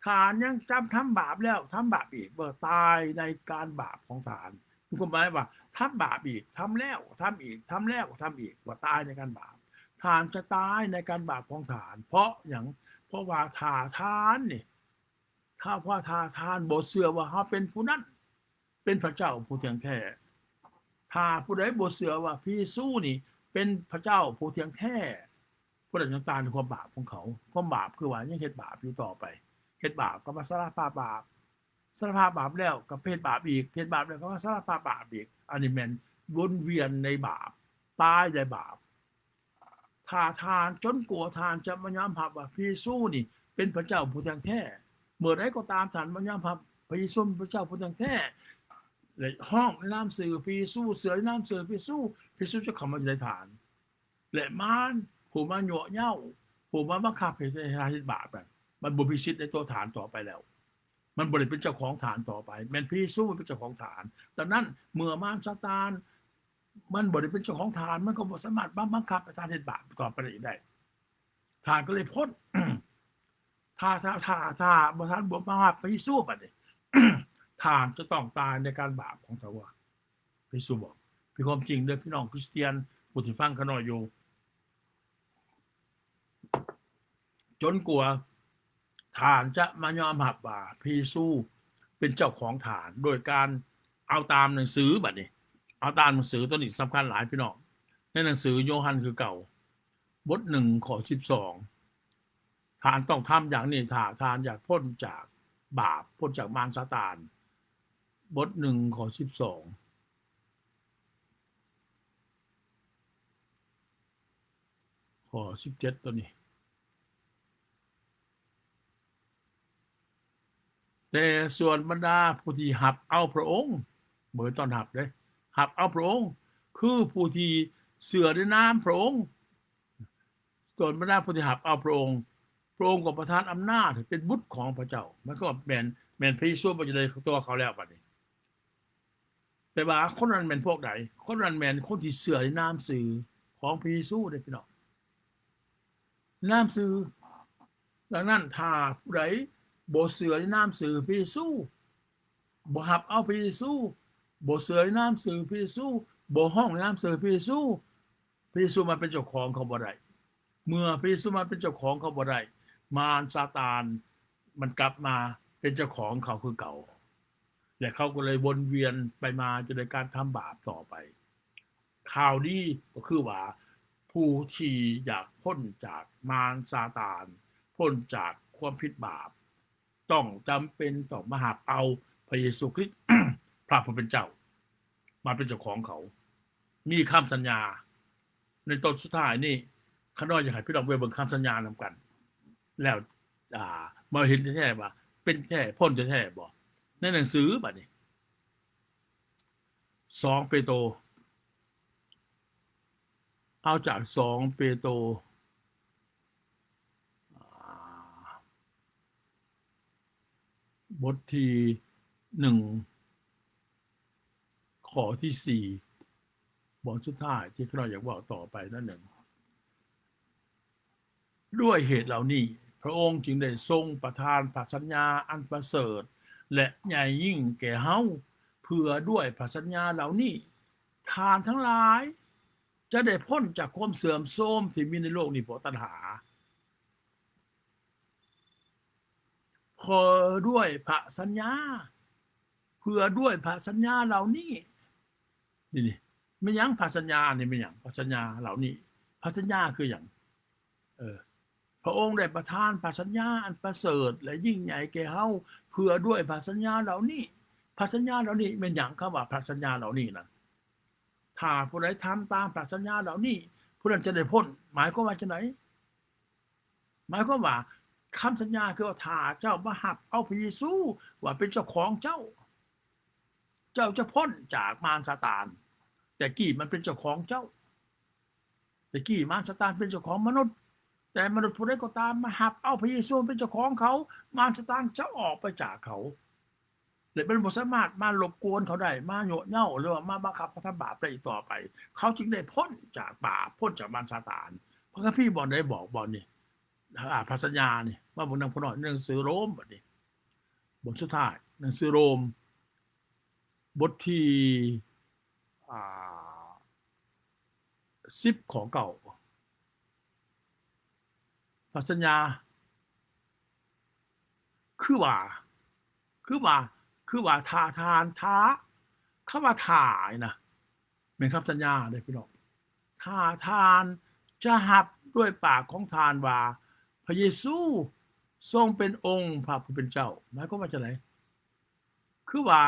ທ່ານຍັງຈະທຳບາບແລ້ວທຳບາບອີກ, ບໍ່ຕາຍໃນການບາບຂອງທ່ານ. ມີຄວາມໝາຍວ່າ ທຳບາບອີກ, ທຳແລ້ວ, ທຳອີກ, ທຳແລ້ວ, ທຳອີກ, ບໍ່ຕາຍໃນການບາບ. ທ່ານຈະຕາຍໃນການບາບຂອງທ່ານ. ເພາະຫຍັງ? ເພາະວ່າຖ້າທ່ານນີ້, ຖ້າ, ເພາະຖ້າທ່ານບໍ່ເຊື່ອວ່າເຮົາເປັນຜູ້ນັ້ນ, ເປັນພະເຈົ້າຜູ້ທ່ຽງແທ້. ຖ້າຜູ້ໃດບໍ່ເຊື່ອວ່າພະເຢຊູນີ້ເປັນພະເຈົ້າຜູ້ທ່ຽງແທ້, ຜູ້ນັ້ນຍັງຕາຍໃນຄວາມບາບຂອງເຂົາ. ຄວາມບາບຄືວ່າຍັງເຮັດບາບຢູ່ຕໍ່ໄປ. ເຮັດບາບກໍມາສາລະພາບບາບ. ສາລະພາບບາບແລ້ວກໍໄປເຮັດບາບອີກ. ເຮັດບາບແລ້ວກໍມາສາລະພາບບາບອີກ. ອັນນີ້ແມ່ນວົນວຽນໃນບາບ, ຕາຍໃນບາບ. ຖ້າທ່ານ, ຈົນກວ່າທ່ານຈະມາຍອມຮັບວ່າພະເຢຊູນີ້ເປັນພະເຈົ້າຜູ້ທ່ຽງແທ້. ເມື່ອໃດກໍຕາມທ່ານມາຍອມຮັບພະເຢຊູເປັນພະເຈົ້າຜູ້ທ່ຽງແທ້ ແລະ ຮ້ອງໃນນາມຊື່ພະເຢຊູ, ເຊື່ອໃນນາມຊື່ພະເຢຊູ, ພະເຢຊູຈະເຂົ້າມາຢູ່ໃນທ່ານ ແລະ ມານຜູ້ມາຍົວະເຍົາ, ຜູ້ມາບັງຄັບໃຫ້ເຮັດບາບນັ້ນ, ມັນບໍ່ມີສິດໃນຕົວທ່ານຕໍ່ໄປແລ້ວ. ມັນບໍ່ໄດ້ເປັນເຈົ້າຂອງທ່ານຕໍ່ໄປ. ແມ່ນພະເຢຊູເປັນເຈົ້າຂອງທ່ານ. ດັ່ງນັ້ນ, ເມື່ອມານຊາຕານ ມັນບໍ່ໄດ້ເປັນເຈົ້າຂອງທ່ານ, ມັນກໍບໍ່ສາມາດມາບັງຄັບໃຫ້ທ່ານເຮັດບາບຕໍ່ໄປອີກໄດ້. ທ່ານກໍເລີຍພົ້ນ. ຖ້າ, ຖ້າ, ຖ້າ, ຖ້າບໍ່, ທ່ານບໍ່ມາຮັບພະເຢຊູບັດນີ້, ທ່ານຈະຕ້ອງຕາຍໃນການບາບຂອງເຈົ້າ. ພະເຢຊູບອກ. ເປັນຄວາມຈິງເດີພີ່ນ້ອງຄຣິສຕຽນຜູ້ທີ່ຟັງຂ້ານ້ອຍຢູ່. ຈົນກວ່າທ່ານຈະມາຍອມຮັບວ່າພະເຢຊູເປັນເຈົ້າຂອງທ່ານ ໂດຍການເອົາຕາມໜັງສືບັດນີ້. ເອົາຕາມໜັງສື ໂຕນີ້ສຳຄັນຫຼາຍພີ່ນ້ອງ. ໃນໜັງສືໂຍຮັນຄືເກົ່າ, ບົດໜຶ່ງ ຂໍ້ສິບສອງ. ທ່ານຕ້ອງທຳຢ່າງນີ້ ຖ້າທ່ານຢາກພົ້ນຈາກບາບ, ພົ້ນຈາກມານຊາຕານ. ບົດໜຶ່ງ ຂໍ້ສິບສອງ. ຂໍ້ສິບເຈັດໂຕນີ້. ແຕ່ສ່ວນບັນດາຜູ້ທີ່ຮັບເອົາພຣະອົງ, ບໍ່ແມ່ນຕ້ອນຮັບເດ້, ຮັບເອົາພຣະອົງ ຄືຜູ້ທີ່ເຊື່ອໃນນາມພຣະອົງ, ສ່ວນບັນດາຜູ້ທີ່ຮັບເອົາພຣະອົງ, ພຣະອົງກໍປະທານອຳນາດໃຫ້ເປັນບຸດຂອງພຣະເຈົ້າ. ມັນກໍແມ່ນ, ແມ່ນພຣະເຢຊູມາຢູ່ໃນຕົວເຂົາແລ້ວບັດນີ້. ແຕ່ວ່າຄົນນັ້ນແມ່ນພວກໃດ? ຄົນນັ້ນແມ່ນຄົນທີ່ເຊື່ອໃນນາມຊື່ຂອງພຣະເຢຊູເດ້ພີ່ນ້ອງ, ນາມຊື່. ດັ່ງນັ້ນ ຖ້າຜູ້ໃດບໍ່ເຊື່ອໃນນາມຊື່ພຣະເຢຊູ, ບໍ່ຮັບເອົາພຣະເຢຊູ, ບໍ່ເຊື່ອໃນນາມຊື່ພຣະເຢຊູ, ບໍ່ຮ້ອງໃນນາມຊື່ພຣະເຢຊູ, ພຣະເຢຊູມາເປັນເຈົ້າຂອງເຂົາບໍ່ໄດ້. ເມື່ອພຣະເຢຊູມາເປັນເຈົ້າຂອງເຂົາບໍ່ໄດ້, ມານຊາຕານມັນກັບມາເປັນເຈົ້າຂອງເຂົາຄືເກົ່າ ແລະ ເຂົາກໍເລີຍວົນວຽນໄປມາຢູ່ໃນການທຳບາບຕໍ່ໄປ. ຂ່າວດີກໍຄືວ່າ ຜູ້ທີ່ຢາກພົ້ນຈາກມານຊາຕານ, ພົ້ນຈາກຄວາມຜິດບາບ, ຕ້ອງຈຳເປັນຕ້ອງມາຮັບເອົາພຣະເຢຊູຄຣິດ ພຣະຜູ້ເປັນເຈົ້າ ມາເປັນເຈົ້າຂອງເຂົາ. ມີຄຳສັນຍາໃນຕອນສຸດທ້າຍນີ້, ຂ້ານ້ອຍຢາກໃຫ້ພີ່ນ້ອງໄປເບິ່ງຄຳສັນຍານຳກັນ ແລ້ວ ອ່າ ມາເຫັນແທ້ໆວ່າເປັນແທ້, ພົ້ນແທ້ໆບໍ່. ໃນໜັງສືບັດນີ້ ສອງເປໂຕ, ເອົາຈາກສອງເປໂຕ ອ່າ ບົດທີໜຶ່ງ ຂໍ້ທີສີ່ ບ່ອນສຸດທ້າຍທີ່ຂ້ານ້ອຍຢາກເວົ້າຕໍ່ໄປນັ້ນໜຶ່ງ. ດ້ວຍເຫດເຫຼົ່ານີ້ ພຣະອົງຈຶ່ງໄດ້ຊົງປະທານພຣະສັນຍາອັນປະເສີດ ແລະ ໃຫຍ່ຍິ່ງແກ່ເຮົາ, ເພື່ອດ້ວຍພຣະສັນຍາເຫຼົ່ານີ້ ທ່ານທັງຫຼາຍຈະໄດ້ພົ້ນຈາກຄວາມເສື່ອມໂຊມທີ່ມີໃນໂລກນີ້ເພາະຕັນຫາ. ເພາະດ້ວຍພຣະສັນຍາ, ເພື່ອດ້ວຍພຣະສັນຍາເຫຼົ່ານີ້. ນີ້ ນີ້ ແມ່ນຫຍັງພຣະສັນຍານີ້? ແມ່ນຫຍັງພຣະສັນຍາເຫຼົ່ານີ້? ພຣະສັນຍາຄືຫຍັງ? ເອີ ພຣະອົງໄດ້ປະທານພຣະສັນຍາອັນປະເສີດ ແລະ ຍິ່ງໃຫຍ່ແກ່ເຮົາ ເພື່ອດ້ວຍພຣະສັນຍາເຫຼົ່ານີ້. ພຣະສັນຍາເຫຼົ່ານີ້ແມ່ນຫຍັງ? ຄຳວ່າພຣະສັນຍາເຫຼົ່ານີ້ນັ້ນ ຖ້າຜູ້ໃດທຳຕາມພຣະສັນຍາເຫຼົ່ານີ້ ຜູ້ນັ້ນຈະໄດ້ພົ້ນ. ໝາຍຄວາມວ່າຈັ່ງໃດ? ໝາຍຄວາມວ່າ ຄຳສັນຍາຄືວ່າ ຖ້າເຈົ້າມາຮັບເອົາພຣະເຢຊູວ່າເປັນເຈົ້າຂອງເຈົ້າ, ເຈົ້າຈະພົ້ນຈາກມານຊາຕານ. ແຕ່ກີ້ມັນເປັນເຈົ້າຂອງເຈົ້າ, ແຕ່ກີ້ມານຊາຕານເປັນເຈົ້າຂອງມະນຸດ, ແຕ່ມະນຸດຜູ້ໃດກໍຕາມມາຮັບເອົາພຣະເຢຊູເປັນເຈົ້າຂອງເຂົາ, ມານຊາຕານຈະອອກໄປຈາກເຂົາ. ແລະ ມັນບໍ່ສາມາດມາລົບກວນເຂົາໄດ້, ມາຍົວະເຍົາະ ຫຼືວ່າມາບັງຄັບເຂົາທຳບາບໄດ້ອີກຕໍ່ໄປ. ເຂົາຈຶ່ງໄດ້ພົ້ນຈາກບາບ, ພົ້ນຈາກມານຊາຕານ. ພະຄຳພີບ່ອນໃດບອກບ່ອນນີ້? ອາ ພະສັນຍານີ້, ມາເບິ່ງນຳຂ້ານ້ອຍ ໃນໜັງສືໂຣມບັດນີ້, ບົດສຸດທ້າຍ, ໜັງສືໂຣມ ບົດທີ ອາ ສິບ ຂໍ້ເກົ້າ. ພະສັນຍາ ຄືວ່າ ຄືວ່າ ຄືວ່າ ຖ້າທ່ານ ຖ້າ ຄຳວ່າຖ້ານີ້ນະ ແມ່ນຄຳສັນຍາເດ້ພີ່ນ້ອງ. ຖ້າທ່ານຈະຮັບດ້ວຍປາກຂອງທ່ານວ່າ ພະເຢຊູຊົງເປັນອົງພະຜູ້ເປັນເຈົ້າ, ໝາຍຄວາມວ່າຈັ່ງໃດ? ຄືວ່າ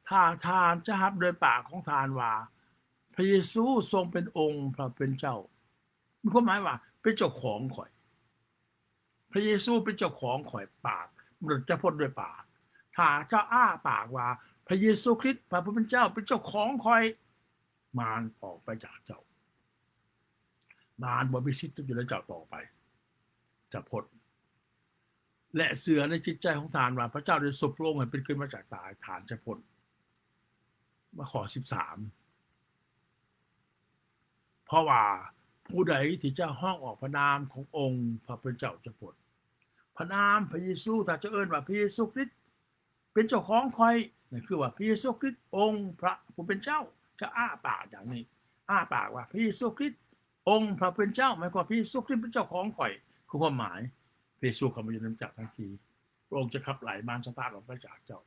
ຖ້າທ່ານຈະຮັບດ້ວຍປາກຂອງທ່ານວ່າ ພະເຢຊູຊົງເປັນອົງພະເປັນເຈົ້າ, ມີຄວາມໝາຍວ່າເປັນເຈົ້າຂອງຂ້ອຍ, ພະເຢຊູເປັນເຈົ້າຂອງຂ້ອຍ, ປາກ ມະນຸດຈະພົ້ນດ້ວຍປາກ. ຖ້າເຈົ້າອ້າປາກວ່າ ພະເຢຊູຄຣິດ ພະຜູ້ເປັນເຈົ້າ ເປັນເຈົ້າຂອງຂ້ອຍ, ມານອອກໄປຈາກເຈົ້າ. ມານບໍ່ມີສິດຢູ່ໃນເຈົ້າຕໍ່ໄປ, ຈະພົ້ນ. ແລະ ເຊື່ອໃນຈິດໃຈຂອງທ່ານວ່າ ພະເຈົ້າໄດ້ຊຸບພະອົງໃຫ້ເປັນຂຶ້ນມາຈາກຕາຍ, ທ່ານຈະພົ້ນ. ມາຂໍ້ສິບສາມ, ເພາະວ່າຜູ້ໃດທີ່ຈະຮ້ອງອອກພະນາມຂອງອົງພະເປັນເຈົ້າຈະພົ້ນ. ພະນາມພະເຢຊູ, ຖ້າເຈົ້າເອີ້ນວ່າ ພະເຢຊູຄຣິດ ເປັນເຈົ້າຂອງຂ້ອຍ, ນັ້ນຄືວ່າພະເຢຊູຄຣິດອົງພະຜູ້ເປັນເຈົ້າ, ຈະອ້າປາກຢ່າງນີ້, ອ້າປາກວ່າ ພະເຢຊູຄຣິດອົງພະເປັນເຈົ້າ, ໝາຍຄວາມວ່າພະເຢຊູຄຣິດເປັນເຈົ້າຂອງຂ້ອຍ, ຄືຄວາມໝາຍ ພະເຢຊູເຂົ້າມາຢູ່ໃນອານາຈັກທັນທີ, ພະອົງຈະຂັບໄລ່ມານຊາຕານອອກໄປຈາກເຈົ້າ.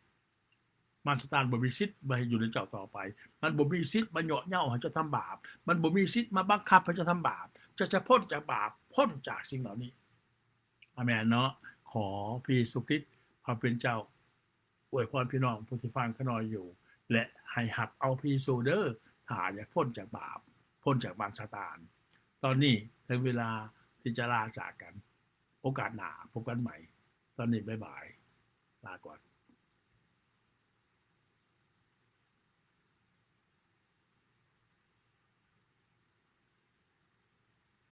ມານຊາຕານບໍ່ມີສິດມາຢູ່ໃນເຈົ້າຕໍ່ໄປ, ມັນບໍ່ມີສິດມາເຍາະເຍີ້າໃຫ້ເຈົ້າທຳບາບ, ມັນບໍ່ມີສິດມາບັງຄັບໃຫ້ເຈົ້າທຳບາບ. ເຈົ້າຈະພົ້ນຈາກບາບ, ພົ້ນຈາກສິ່ງເຫຼົ່ານີ້. ອາເມນເນາະ. ຂໍພະເຢຊູຄຣິດ ພະເປັນເຈົ້າ ອວຍພອນພີ່ນ້ອງຜູ້ທີ່ຟັງຂ້ານ້ອຍຢູ່ ແລະ ໃຫ້ຮັບເອົາພະເຢຊູເດີ້ ຖ້າຢາກພົ້ນຈາກບາບ, ພົ້ນຈາກມານຊາຕານ. ຕອນນີ້ເຖິງເວລາທີ່ຈະລາຈາກກັນ. ໂອກາດໜ້າພົບກັນໃໝ່. ຕອນນີ້ບາຍບາຍ, ລາກ່ອນ.